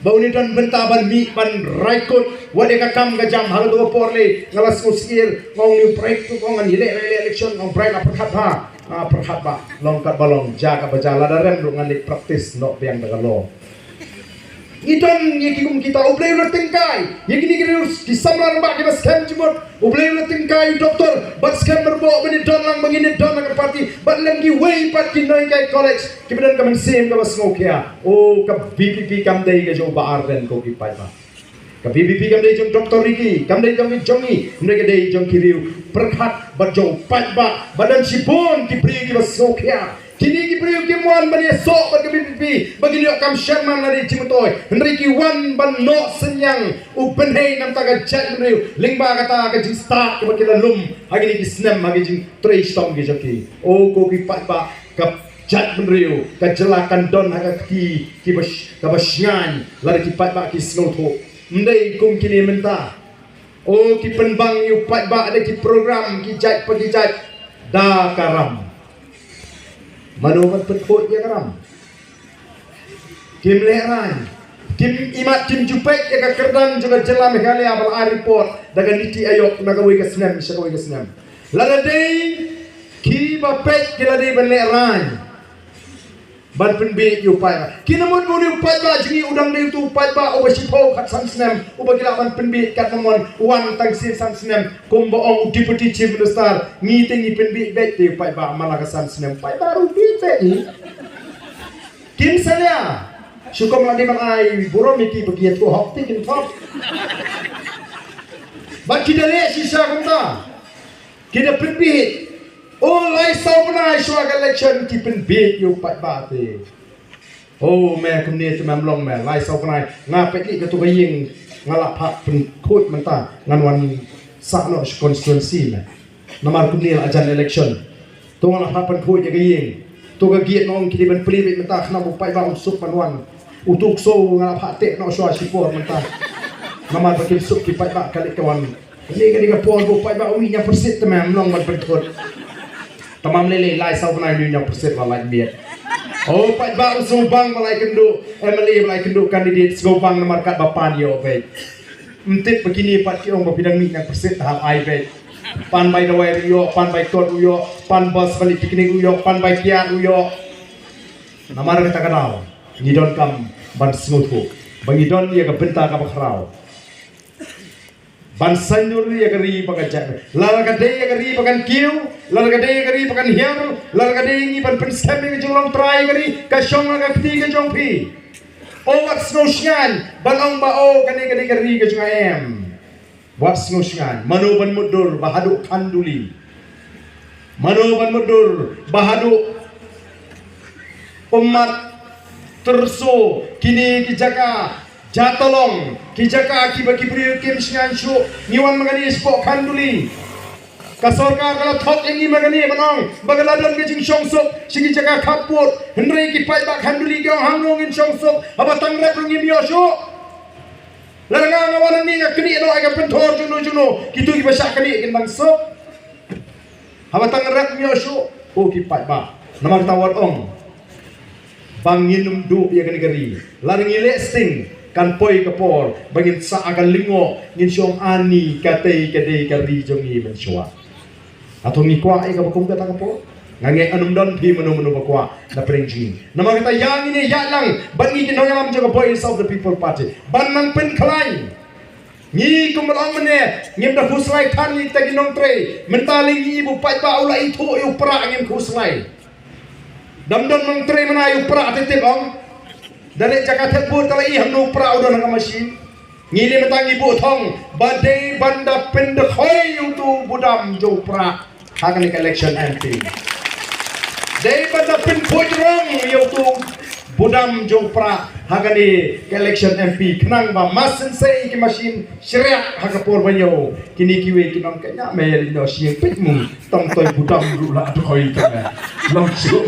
ba un ïadon bynta ban mih ban rai kut wat ïa ka kam ka jam. Ha kato ka por lei nga la sngewsih, nga ong, "Ïa u Bragg tu, ong, ngan ïaleh, ïaleh election." Nga ong, "Bragg, la pyrkhat bha." Ah, pyrkhat bha, long katba long, jia katba jia, lada rem ruh ngan leit practice noh biang da ka law. Ngi don ïa ki kum kita. U Blei u la tyngkai ïa kine ki riew, ki samla rangbah kiba skhem jingmut. U Blei u la tyngkai u Doctor Batskhem Myrboh ban ïadon lang, ba ngin ïadon ha ka party bad lem kiwei pat ki nonghikai college kiba don ka mynsiem kaba sngewkhia. O, ka V P P kam dei ka jong u Bah Ardent, ko ki paidbah. Ka V P P kam dei jong Doctor Ricky, kam dei jong ngi, jong ngi, hynrei ka dei jong ki riew pyrkhat bad jong u paidbah. Ba don shibun ki briew kiba sngewkhia. Kine ki briew kim wan ban ïasoh bad ka V P P ba kin ïoh kam sherman lane jingmyntoi, hynrei ki wan ban noh synñiang u bynhei na bynta ka jaitbynriew. Lyngba kata ka jingstad kaba ki la lum ha kine ki snem ha ki jingtrei shitom ki jong ki. O, ko ki paidbah, ka jaitbynriew, ka jylla kan don ha ka kti kiba sh-, kaba shngaiñ lada ki paidbah ki sngewthuh. Ym dei kum kine mynta. O, ki pynbang ïa u paidbah da ki program ki jait pa ki jait da ka ram. Mano ban pynkhuid ïa ka ram? Kim lehraiñ. Kim imat, kim ju peit ïa ka kyrdan jong ka jylla Meghalaya ba la ai report da ka NITI Aayog na kawei ka snem sha kawei ka snem. Lada dei kiba peit ki la dei ban lehraiñ ban pynbieit ïa u paidbah. Ki la mut ba une u paidbah jong ngi u dang dei uto u paidbah uba shiphew khatsan snem uba ki lah ban pynbieit katba mon, wan tang shisien san snem. Kumba ong u Deputy Chief Minister, ngi te ngi pynbieit beit te u paidbah man la ka san snem. Paidbah ruh bieit beit ngi. Kim salia. Shu kum la dei ban ai burom ïa ki ba ki ïathuh hok te kin thok. Bad ki da leh shisha kumta. Ki da pynbieit. O, lai saw bnai shuwa ka election ki pynbieit ïa u paidbah te. O me, kumne te mem long me, lai saw bnai. Nga peit lei kato ka ïing nga la phah pynkhuid mynta, ngan wan sah noh sha constituency me. Namar kumne la jan election. To nga la phah pynkhuid ïa ka ïing. To ka gate nga ong ki dei ban plie beit mynta khnang ba u paidbah um suk ban wan. Uto u ksew nga la phah teh noh shuwa shipor mynta. Namar ba kim suk ki paidbah ka leit ka wan. Kane, kane ka por ba u paidbah u ïa pyrshit te mem long ban pynkhuid. Te mam lei lei lai saw bnai u ïa pyrshit la lait miet. Oh, paidbah, u sngewbang ba la ïakynduh M L A, ba la ïakynduh candidate, sngewbang namar katba pan ïoh beit. Ym tip ba kine pat ki ong ba phi dang mih na pyrshit, hap ai beit. Pan bai dawai ruh ïoh, pan bai kot ruh ïoh, pan bus ban leit picnic ruh ïoh, pan bai kiad ruh ïoh. Namar kata ka daw ngi donkam ban sngewthuh ba ngi don ïa ka bynta kaba khraw ban saiñdur ïa ka ri ba ka jait. Lada ka dei ïa ka ri ba kan kiew, lada ka dei ïa ka ri ba kan hiar, lada ka dei ngi ban pynskhem ïa ka jinglong trai ïa ka ri, ka shong ha ka kti ka jong phi. O wat sngewsngaiñ ban ong ba, o kane ka dei ka ri ka jong nga, em. Wat sngewsngaiñ. Mano ban mutdur ba haduh Khanduli? Mano ban mutdur ba haduh Ummat, Tyrso, kine ki jaka Jatalong, ki jaka kiba ki briew kim shngaiñ shuh. Ngi wan ma kane shapoh Khanduli. Ka sorkar ka la thok ïa ngi ma kane ban ong ba ka la don ka jingshong suk sha ki jaka khappud. Hynrei ki paidbah Khanduli ki ong, hangno ngin shong suk haba tang rep ruh ngim ïoh shuh. Lada nga nga wan hangne nga knieh noh ïa ka pynthor jongno jongno, kito kiba shah knieh kin nang suk. Haba tang rep ngim ïoh shuh. O ki paidbah, namar kata wat ong ba ngin ym duh ïa kane ka ri. Lada ngi leh sting kan poi ka por ba ngin sah ha ka lyngngoh, ngin shu ong ani katei ka dei ka ri jong ngi mynshuwa. Hato ngi kwah ïa kaba kum kata ka por? Nga ngeit ym don phi mano mano ba kwah na pdeng jong ngi. Namar kata ïa ngin ïaid lang bad ngi ki nongïalam jong ka Voice of the People Party ban nang pynkhlaiñ. Ngi kumba la ong mynne, ngim da khuslai than ïa kita ki nongtrei. Mynta lei ngi i ba u paidbah u la ithuh ïa u Prah, ngim khuslai. Dang don nongtrei mynta ïa u Prah, te tip ong. Da leit jaka thep vote te la i hangno u Prah u don ha ka machine. Ngi lei mynta ngi buh thong ba dei ban da pyndkhoi ïa uto u budam jong u Prah ha kane ka election M P. Dei ban da pynphuid rong ïa uto u budam jong u Prah ha kane ka election M P, khnang ba mar shen sei ki machine shriah ha ka por ba ñiew. Kine kiwei ki nongkynnoh me ïa leit noh sha ïing peit, mut tang toi budam ruh la dkhoi te me long shuh.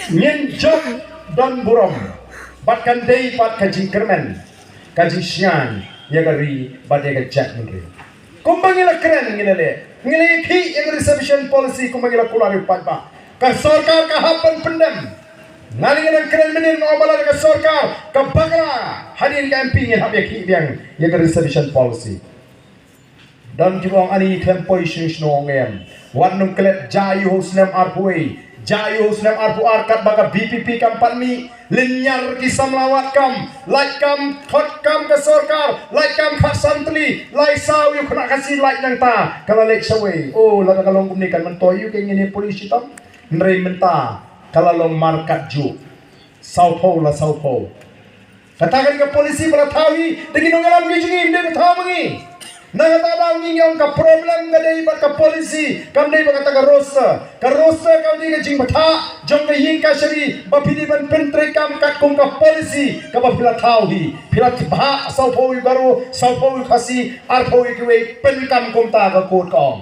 Ngin jop don burom bad kan dei pat ka jingkyrmen, ka jingshngaiñ ïa ka ri bad ïa ka jaitbynriew. Kumba ngi la kren ngi la leh, ngi la ïakhih ïa ka reservation policy kumba ngi la kular ïa u paidbah. Ka sorkar ka hap ban pyndem. Nga la ngi nang kren mynnin, nga ong ba lada ka sorkar ka bakla hadien ka M P, ngin hap ïakhih biang ïa ka reservation policy. Don kiba ong ani them poi shnong shnong, em. Wat nym klet, jia ïa u ha u snem arphew wei, jia ïa u ha u snem arphew ar katba ka V P P kam pat mih. Lynñiar ki samla wad kam, lait kam, khot kam ka sorkar, lait kam khatsan tylli, lai saw ïa u khynnah Khasi lait nangta, ka la leit shawei. O, lada ka long kumne kan myntoi ïa u, ka ngin ïa poi shitom. Hynrei mynta ka la long markat juh. Sawphew la sawphew. Kata ka dei ka policy ba la thaw hi da ki nongïalam ki jong ngi, ym dei ba thaw ma ngi. Na kata ka daw ngi ong ka problem ka dei bad ka policy, kam dei bad kata ka roster. Ka roster ka dei ka jingbthah jong ka ïing kashari ba phi dei ban pyntreikam katkum ka policy kaba phi la thaw hi. Phi la bhah sawphew ïa u Garo, sawphew ïa u Khasi, arphew ïa kiwei, pynkam kumta ka court ka ong.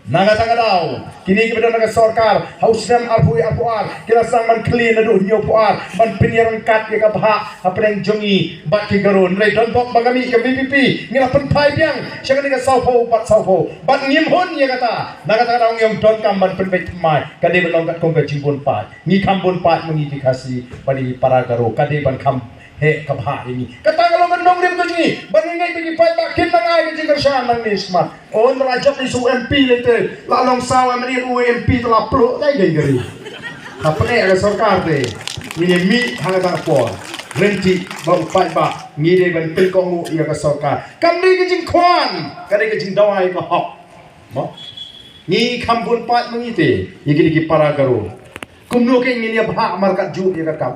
Na kata ka daw kine kiba don ha ka sorkar ha u snem arphew arphew ar ki la sdang ban khlieh naduh hynñiewphew ar ban pynïaryngkat ïa ka bhah hapdeng jong ngi bad ki Garo. Hynrei don bok ba ka mih ka V P P, ngi la pynphai biang sha kane ka sawphew bad sawphew bad ngim hun ïa kata. Na kata ka daw ngi ong donkam ban pynbeit thymmai, ka dei ban long katkum ka jingbun paid. Ngi kham bun paid ma ngi ki Khasi bad ki para Garo, ka dei ban kham heh ka bhah ïa ngi. Kata ka long ka nongrim ka jong ngi ban ngeit ba ki paidbah kin nang ai ka jingkyrshan nangne shakhmat. O, ynda la jop ïa u M P lei te la long saw, em, ïa u M P te la pluh dei dei gari. Hapdeng ka sorkar te ngin ïa mih ha kata ka por. Ryntih ba u paidbah ngi dei ban pynkohnguh ïa ka sorkar. Kam dei ka jingkhwan, ka dei ka jingdawa ïa ka hok. Mo? Ngi kham bun paid ma ngi te ïa kine ki para Garo. Kumno ke ngin ïa bhah markat juh ïa ka kam?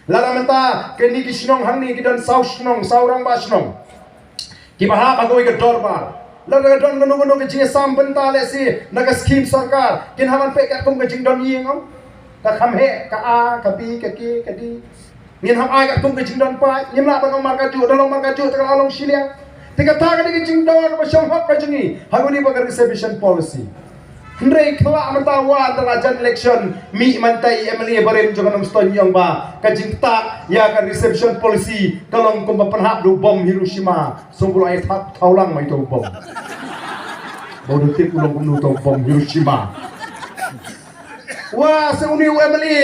Lada mynta kine ki shnong hangne ki don saw shnong, saw rangbah shnong kiba hap ha kawei ka dorbar. Lada ka don kano kano ka jingïasam bynta lehse na ka skhim sorkar, kin hap ban peit katkum ka jingdon ïing, em? Ka kham heh, ka A, ka B, ka K, ka D. Ngin hap ai katkum ka jingdon paid, ngim lah ban ong markat juh, da long markat juh te ka la long shiliang. Te kata ka dei ka jingdawa kaba shong hok ka jong ngi ha kane ba ka reservation policy. Hynrei khlak mynta, wat da la jan election, mih mynta i M L A barim jong ka Nongstoiñ, i ong ba ka jingktah ïa ka reservation policy ka long kumba pynhap da u bom Hiroshima. Sngewbha ai thap thaw lang mai to u bom. Ba u da tip u long kumno to u bom Hiroshima. Wa se uni u M L A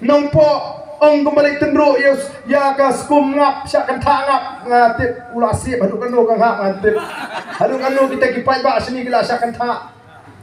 Nongpoh, ong kumba leh tynruh ïa, ïa ka skum ngap, shah kynthah ngap, nga tip u la sip haduh kano ka ngap nga tip. Haduh kano kita ki paidbah shini ki la shah kynthah.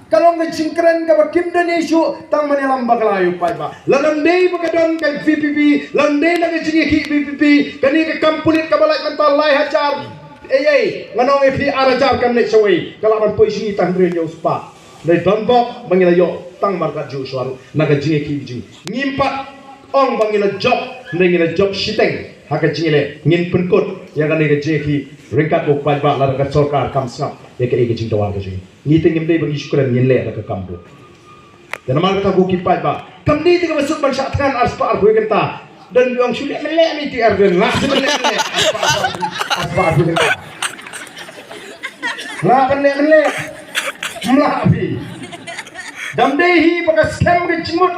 Ka long ka jingkren kaba kim don issue tang ban ïalam bakla ïa u paidbah. Lada ym dei ba ka don ka V P P, lada ym dei na ka jingïakhih V P P, kane ka kam pulit kaba lait mynta lai hajar. Ei ei, nga ong ïa phi ar hajar kan leit shawei. Ka lah ban poi shi tang hynriew hynñiew spah. Dei don bok ba ngi la ïoh tang markat ju shuwa ruh na ka jingïakhih jing. Ngim pat ong ba ngi la jop, dei ngi la jop shiteng ha ka jingïaleh. Ngin pynkut ïa kane ka jingïakhih ryngkat u paidbah lada ka sorkar kam sngap ïa kaei ka jingdawa ka jing. Ngi te ngim dei ba ngi shu kren, ngin leh da ka kam ruh. Te namar kata ko ki paidbah, kam dei te kaba suk ban shah thngan ar spah arphew kynta. Don biang shu leh mynleh ni ti ar don lah shu leh mynleh. Ar spah arphew kynta. Lah ban leh mynleh. Mlah phi. Dam dei hi ba ka skhem ka jingmut.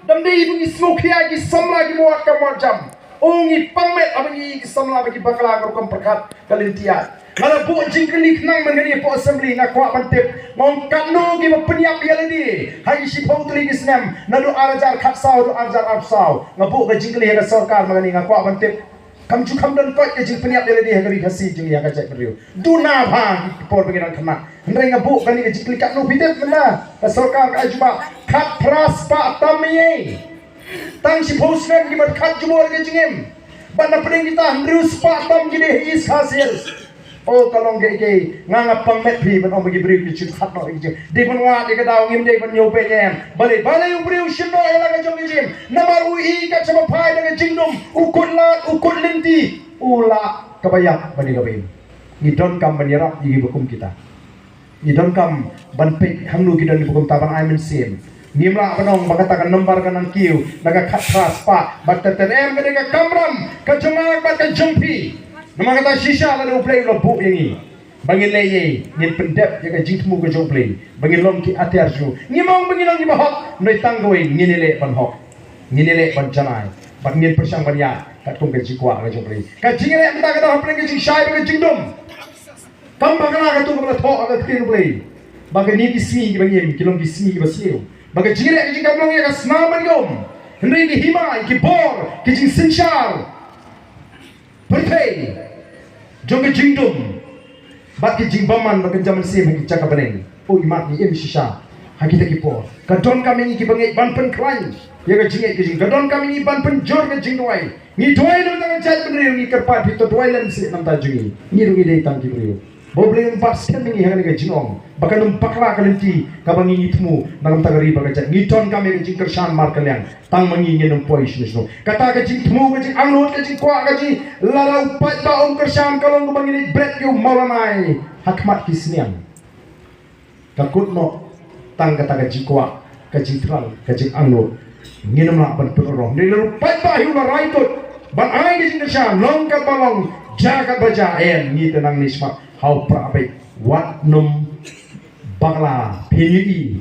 Dam dei hi ba ngi sngewkhia ki samla ki mawat ka mawat jam. U ngi pang met haba ngi ki samla ba ki bakla ka rukom pyrkhat ka lynti ïa. Nga la buh jingkylli khnang man kane hapoh assembly, nga kwah ban tip. Nga ong katno kiba pynïap ïa lade ha ki shiphew tylli ki snem, naduh ar hajar khatsaw haduh ar hajar arphew saw. Nga buh ka jingkylli ha ka sorkar man kane, nga kwah ban tip. Kam ju kham don koit ka jingpynïap ïa lade ha ka ri Khasi jong ngi ha ka jaitbynriew. Duna bha ki por ba ngi dang khynnah. Hynrei nga buh kane ka jingkylli katno phi tip mynta ka sorkar ka ai jubab khatphra spah tam ïa. Tang shiphew snem ki bad khatjubor ka jingim. Bad na pdeng kita hynriew spah tam ki dei ha East Khasi Hills. O ka long kaei kaei, nga nga pang met phi ban ong ba ki briew ki shu khat noh ïa ka jingim. Dei ban wad ïa ka daw, ngim dei ban ñiew peit em. Balei balei u briew shu noh ïa la ka jong ka jingim. Namar u i ka shaba phai da ka jingdum, u kut lad, u kut lynti, u lah kaba ïap ban ïa kaba im. Ngi donkam ban ïarap ïa kiba kum kita. Ngi donkam ban peit hangno ki don kiba kumta ban ai mynsiem. Ngim lah ban ong ba kata ka nombar ka nang kiew na ka khatphra spah bad ter ter em, ka dei ka kamram ka jong nga bad ka jong phi. Namar kata shisha lada U Blei u la buh ïa ngi ba ngin leh ei ei, ngin pyndep ïa ka jingthmu ka jong U Blei ba ngin long ki atiar jong u. Ngim ong ba ngin long kiba hok, hynrei tang kawei ngin ïaleh ban hok, ngin ïaleh ban janai bad ngin pyrshang ban ïaid katkum ka jingkwah ka jong U Blei. Ka jingïaleh mynta ka dei hapdeng ka jingshai bad ka jingdum. Kam bakla katu kaba la thoh ha ka ktien U Blei ba kine ki sngi kiba ngim ki long ki sngi kiba sniew, ba ka jingïaleh ka jingkam long ïa ka snam bad ka um. Hynrei ki hima, ki bor, ki jingsynshar pyrthei jong ka jingdum bad ka jingbymman bad ka jingmynsiem ha ki jaka bneng. O imat ngi im shisha ha kita ki por. Ka donkam ïa ngi kiba ngeit ban pynkhlaiñ ïa ka jingngeit ka jing, ka donkam ïa ngi ban pynjur ka jingduwai. Ngi duwai na ka bynta ka jaitbynriew, ngi kyrpad phi to duwai lem seh na ka bynta jong ngi. Ngi ruh ngi dei tang ki briew. Ba U Blei un bat skhem ïa ngi ha kane ka jingong ba kan ym bakla ka lynti kaba ngi ngi thmu na ka bynta ka ri bad ka jait. Ngi donkam ïa ka jingkyrshan markylliang. Tang ma ngi ngin ym poi shano shano. Kata ka jingthmu, ka jingangnud, ka jingkwah, ka jing, lada u paidbah um kyrshan ka long kaba ngi leit bret ïa u mawlanai ha khmat ki sniang. Ka kut noh tang kata ka jingkwah, ka jingthrang, ka jingangnud. Ngin ym lah ban pynurlong. Hynrei lada u paidbah hi u la rai kut ban ai ka jingkyrshan, long katba long, jia katba jia, em, ngi te nangne shakhmat ha u Prah beit wat nym bakla. Phin ïohi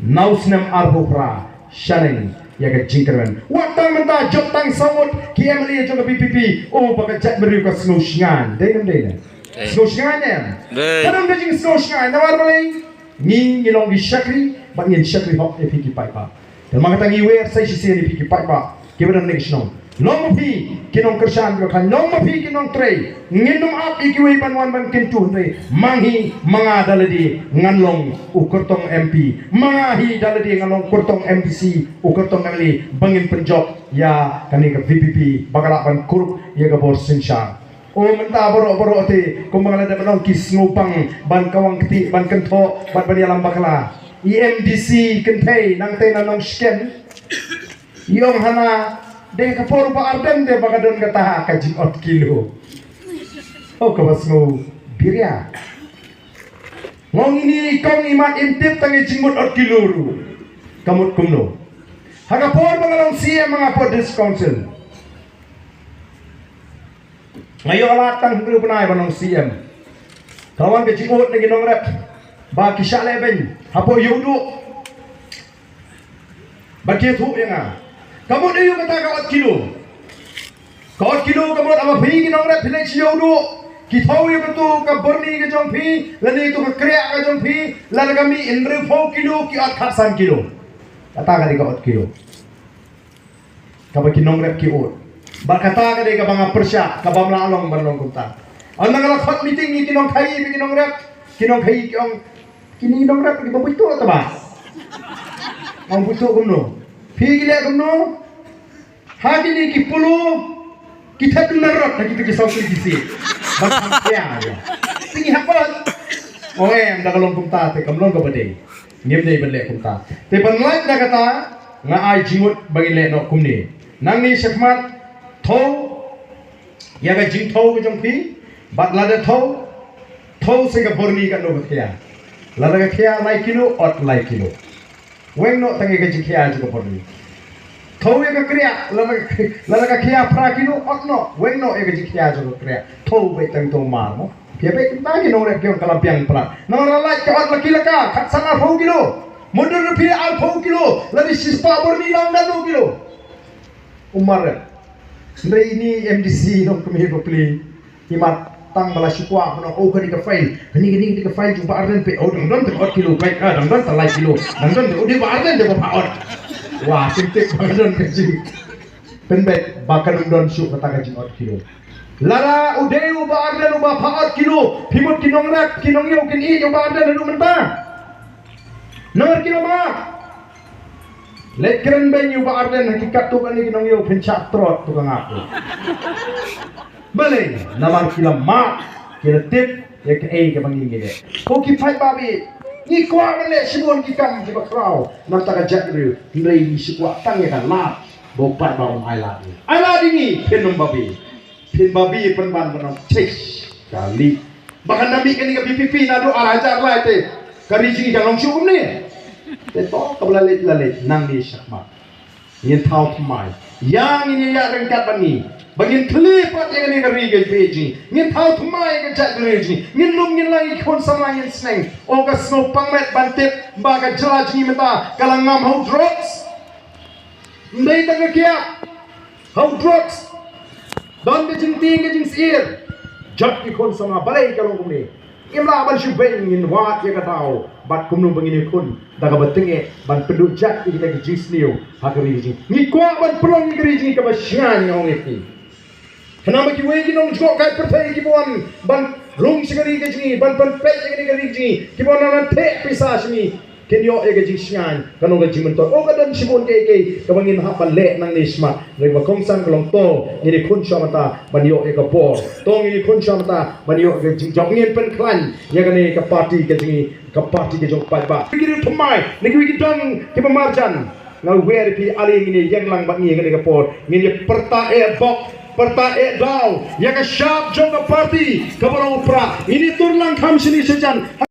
na u snem arphew phra shaneng ïa ka jingkyrmen. Wat tang mynta jop tang saw ngut ki M L A jong ka V P P. O ba ka jaitbynriew ka sngew shngaiñ. Dei ne ym dei ne? Dei. Sngew shngaiñ ne em? Dei. Ka don ka jingsngew shngaiñ namar balei? Ngi ngi long ki shakri bad ngin shakri hok ïa phi ki paidbah. Te namar kata ngi wer sa shisien ïa phi ki paidbah kiba don ha kane ka shnong. Long ma phi ki nongkyrshan kiba khlaiñ, long ma phi ki nongtrei. Ngin ym ap ïa kiwei ban wan ban kyntu, hynrei ma ngi, ma nga da lade ngan long u kyrtong M P, ma nga hi da lade ngan long kyrtong M D C, u kyrtong M L A, ba ngin pynjop ïa kane ka V P P ba ka lah ban kurup ïa ka bor synshar. O mynta baroh baroh te kumba nga la dep ban ong ki sngewbang ban kawang kti, ban kynthoh bad ban ïalam bakla. I M D C kynthei nangtei na Nongshken. I ong hana, dei ka por ba Ardent te ba ka don kata ka jingot kilo. O kaba sngew biria. Nga ong ine i kong i mat im tip tang i jingmut ot kilo ruh. Ka mut kumno? Ha ka por ba nga long C M, nga poi District Council. Nga ïoh lad tang hynriew bnai ban long C M. Ka wan ka jingud na ki nongrep ba ki shah lehbeiñ hapoh Ïewduh. Ba ki ïathuh ïa nga. Ka mut aïu kata ka ot kilo? Ka ot kilo ka mut haba phi ki nongrep phi leit sha Ïewduh, ki thew ïa katu ka burni ka jong phi lane katu ka kriah ka jong phi, lada ka mih hynriewphew kilo ki ot khatsan kilo. Kata ka dei ka ot kilo kaba ki nongrep ki ot. Bad kata ka dei kaba nga pyrshah, kaba ym lah long ban long kumta. Ynda nga la khot meeting ïa ki nongkhaii bad ki nongrep, ki nongkhaii ki ong, kine ki nongrep kiba buit tuh ta ba. Ong buit tuh kumno? Phi ki leh kumno? Ha kine ki polo ki thep duna rot ha kita ki saw tylli ki sien. Ban kham pia ïa. Te ngi hap ban. Ong em, da ka long kumta te kam long kaba dei. Ngim dei ban leh kumta. Te ban lait na kata, nga ai jingmut ba ngin leh noh kumne. Nangne shakhmat, thew ïa ka jingthew ka jong phi. Bad lada thew, thew sa ka byrni katno ka khia. Lada ka khia lai kilo, ot lai kilo. Weng noh tang ïa ka jingkhia jong ka byrni. Thew ïa ka kriah, lada ka, lada ka khia phra kilo, ot noh, weng noh ïa ka jingkhia jong ka kriah. Thew beit tang thew mar mo. Phi beit tang ki nongrep ki ong ka la biang palat. Namar la lait ka ot la ki la ka, khatsan arphew kilo. Mutdur phi arphew kilo, lada shispah byrni la ong da kilo. Umar. Hynrei ine M D C nongkmie bapli. Imat tang ba la shu kwah ban ong, oh, kane ka file, kane, kane, kane ka file jong Bah Ardent phi, oh, dang don te ot kilo, phi, ah, dang don te lai kilo, dang don te, oh, dei Bah Ardent dei ba phah ot. Wah, tip tip ba don ka jing. Pynbeit ba kan ym don shuh kata ka jing ot kilo. Lada u dei u Bah Ardent uba phah ot kilo, phi mut ki nongrep, ki nongïew kin ïeit ïa u Bah Ardent haduh mynta? Namar kilo ma. Leit kren beiñ ïa u Bah Ardent ha ki katto katne ki nongïew, phin shah trot to ka ngap. Balei? Namar ki la mad, ki la tip ïa kaei kaba ngi ngi leh. Ko ki paidbah, ngi kwah ban leh shibun ki kam kiba khraw na bynta ka jaitbynriew, hynrei ngi shu kwah tang ïa ka lad ba u paidbah un ai lad ïa ngi. Ai lad ïa ngi, phin ym babe. Phin babe pynban ban ong, "Chish, ka lieh." Ba kan da mih kane ka V P P naduh ar hajar lai te ka ri jong ngi kan long shuh kumne. Te to kaba la leit la leit, nangne shakhmat ngin thaw thymmai. Ïa ngin ïa ïaid ryngkat bad ngi ba ngin thylli pat ïa kane ka ri ka jong ngi. Ngin thaw thymmai ïa ka jaitbynriew jong ngi. Ngin lum ngin lang ïa ki khun samla ngin sneng. Oh, ka sngewpang met ban tip ba ka jylla jong ngi mynta ka la ngam ha u drugs. Ym dei tang ka kiad ha u drugs. Don ka jingtieng ka jingsyier. Jot ki khun samla, balei ka long kumne? Ngim lah ban shu beiñ, ngin wad ïa ka daw bad kumno ba ngin ïakhun da kaba tyngeh ban pynduh jait ïa kita ki jingsniew ha ka ri ka jong ngi. Ngi kwah ban pynlong ïa ka ri jong ngi kaba shngaiñ, nga ong ïa phi. Khnang ba kiwei ki nongjngohkai pyrthei kiba wan ban rung sha ka ri ka jong ngi, ban pynpeit ïa kane ka ri ka jong ngi, kiba wan ban theh pisa sha ngi, kin ïoh ïa ka jingshngaiñ, kan long ka jingmyntoi. Oh, ka don shibun kiei kiei kaba ngin hap ban leh nangne shakhmat. Hynrei kaba kongsan ka long, to ngin ïakhun shuwa mynta ban ïoh ïa ka bor. To ngin ïakhun shuwa mynta ban ïoh ïa ka jingjop. Ngin pynkhlaiñ ïa kane ka party ka jong ngi, ka party ka jong u paidbah. Ki riew thymmai, na kiwei ki dong kiba marjan. Nga wer ïa phi, ale ngin ïa ïeng lang bad ngi ha kane ka por. Ngin ïa pyrta eh bok, pyrta eh daw ïa ka shap jong ka party kaba long u prah. Ngin ïa tur lang kham shane shajan.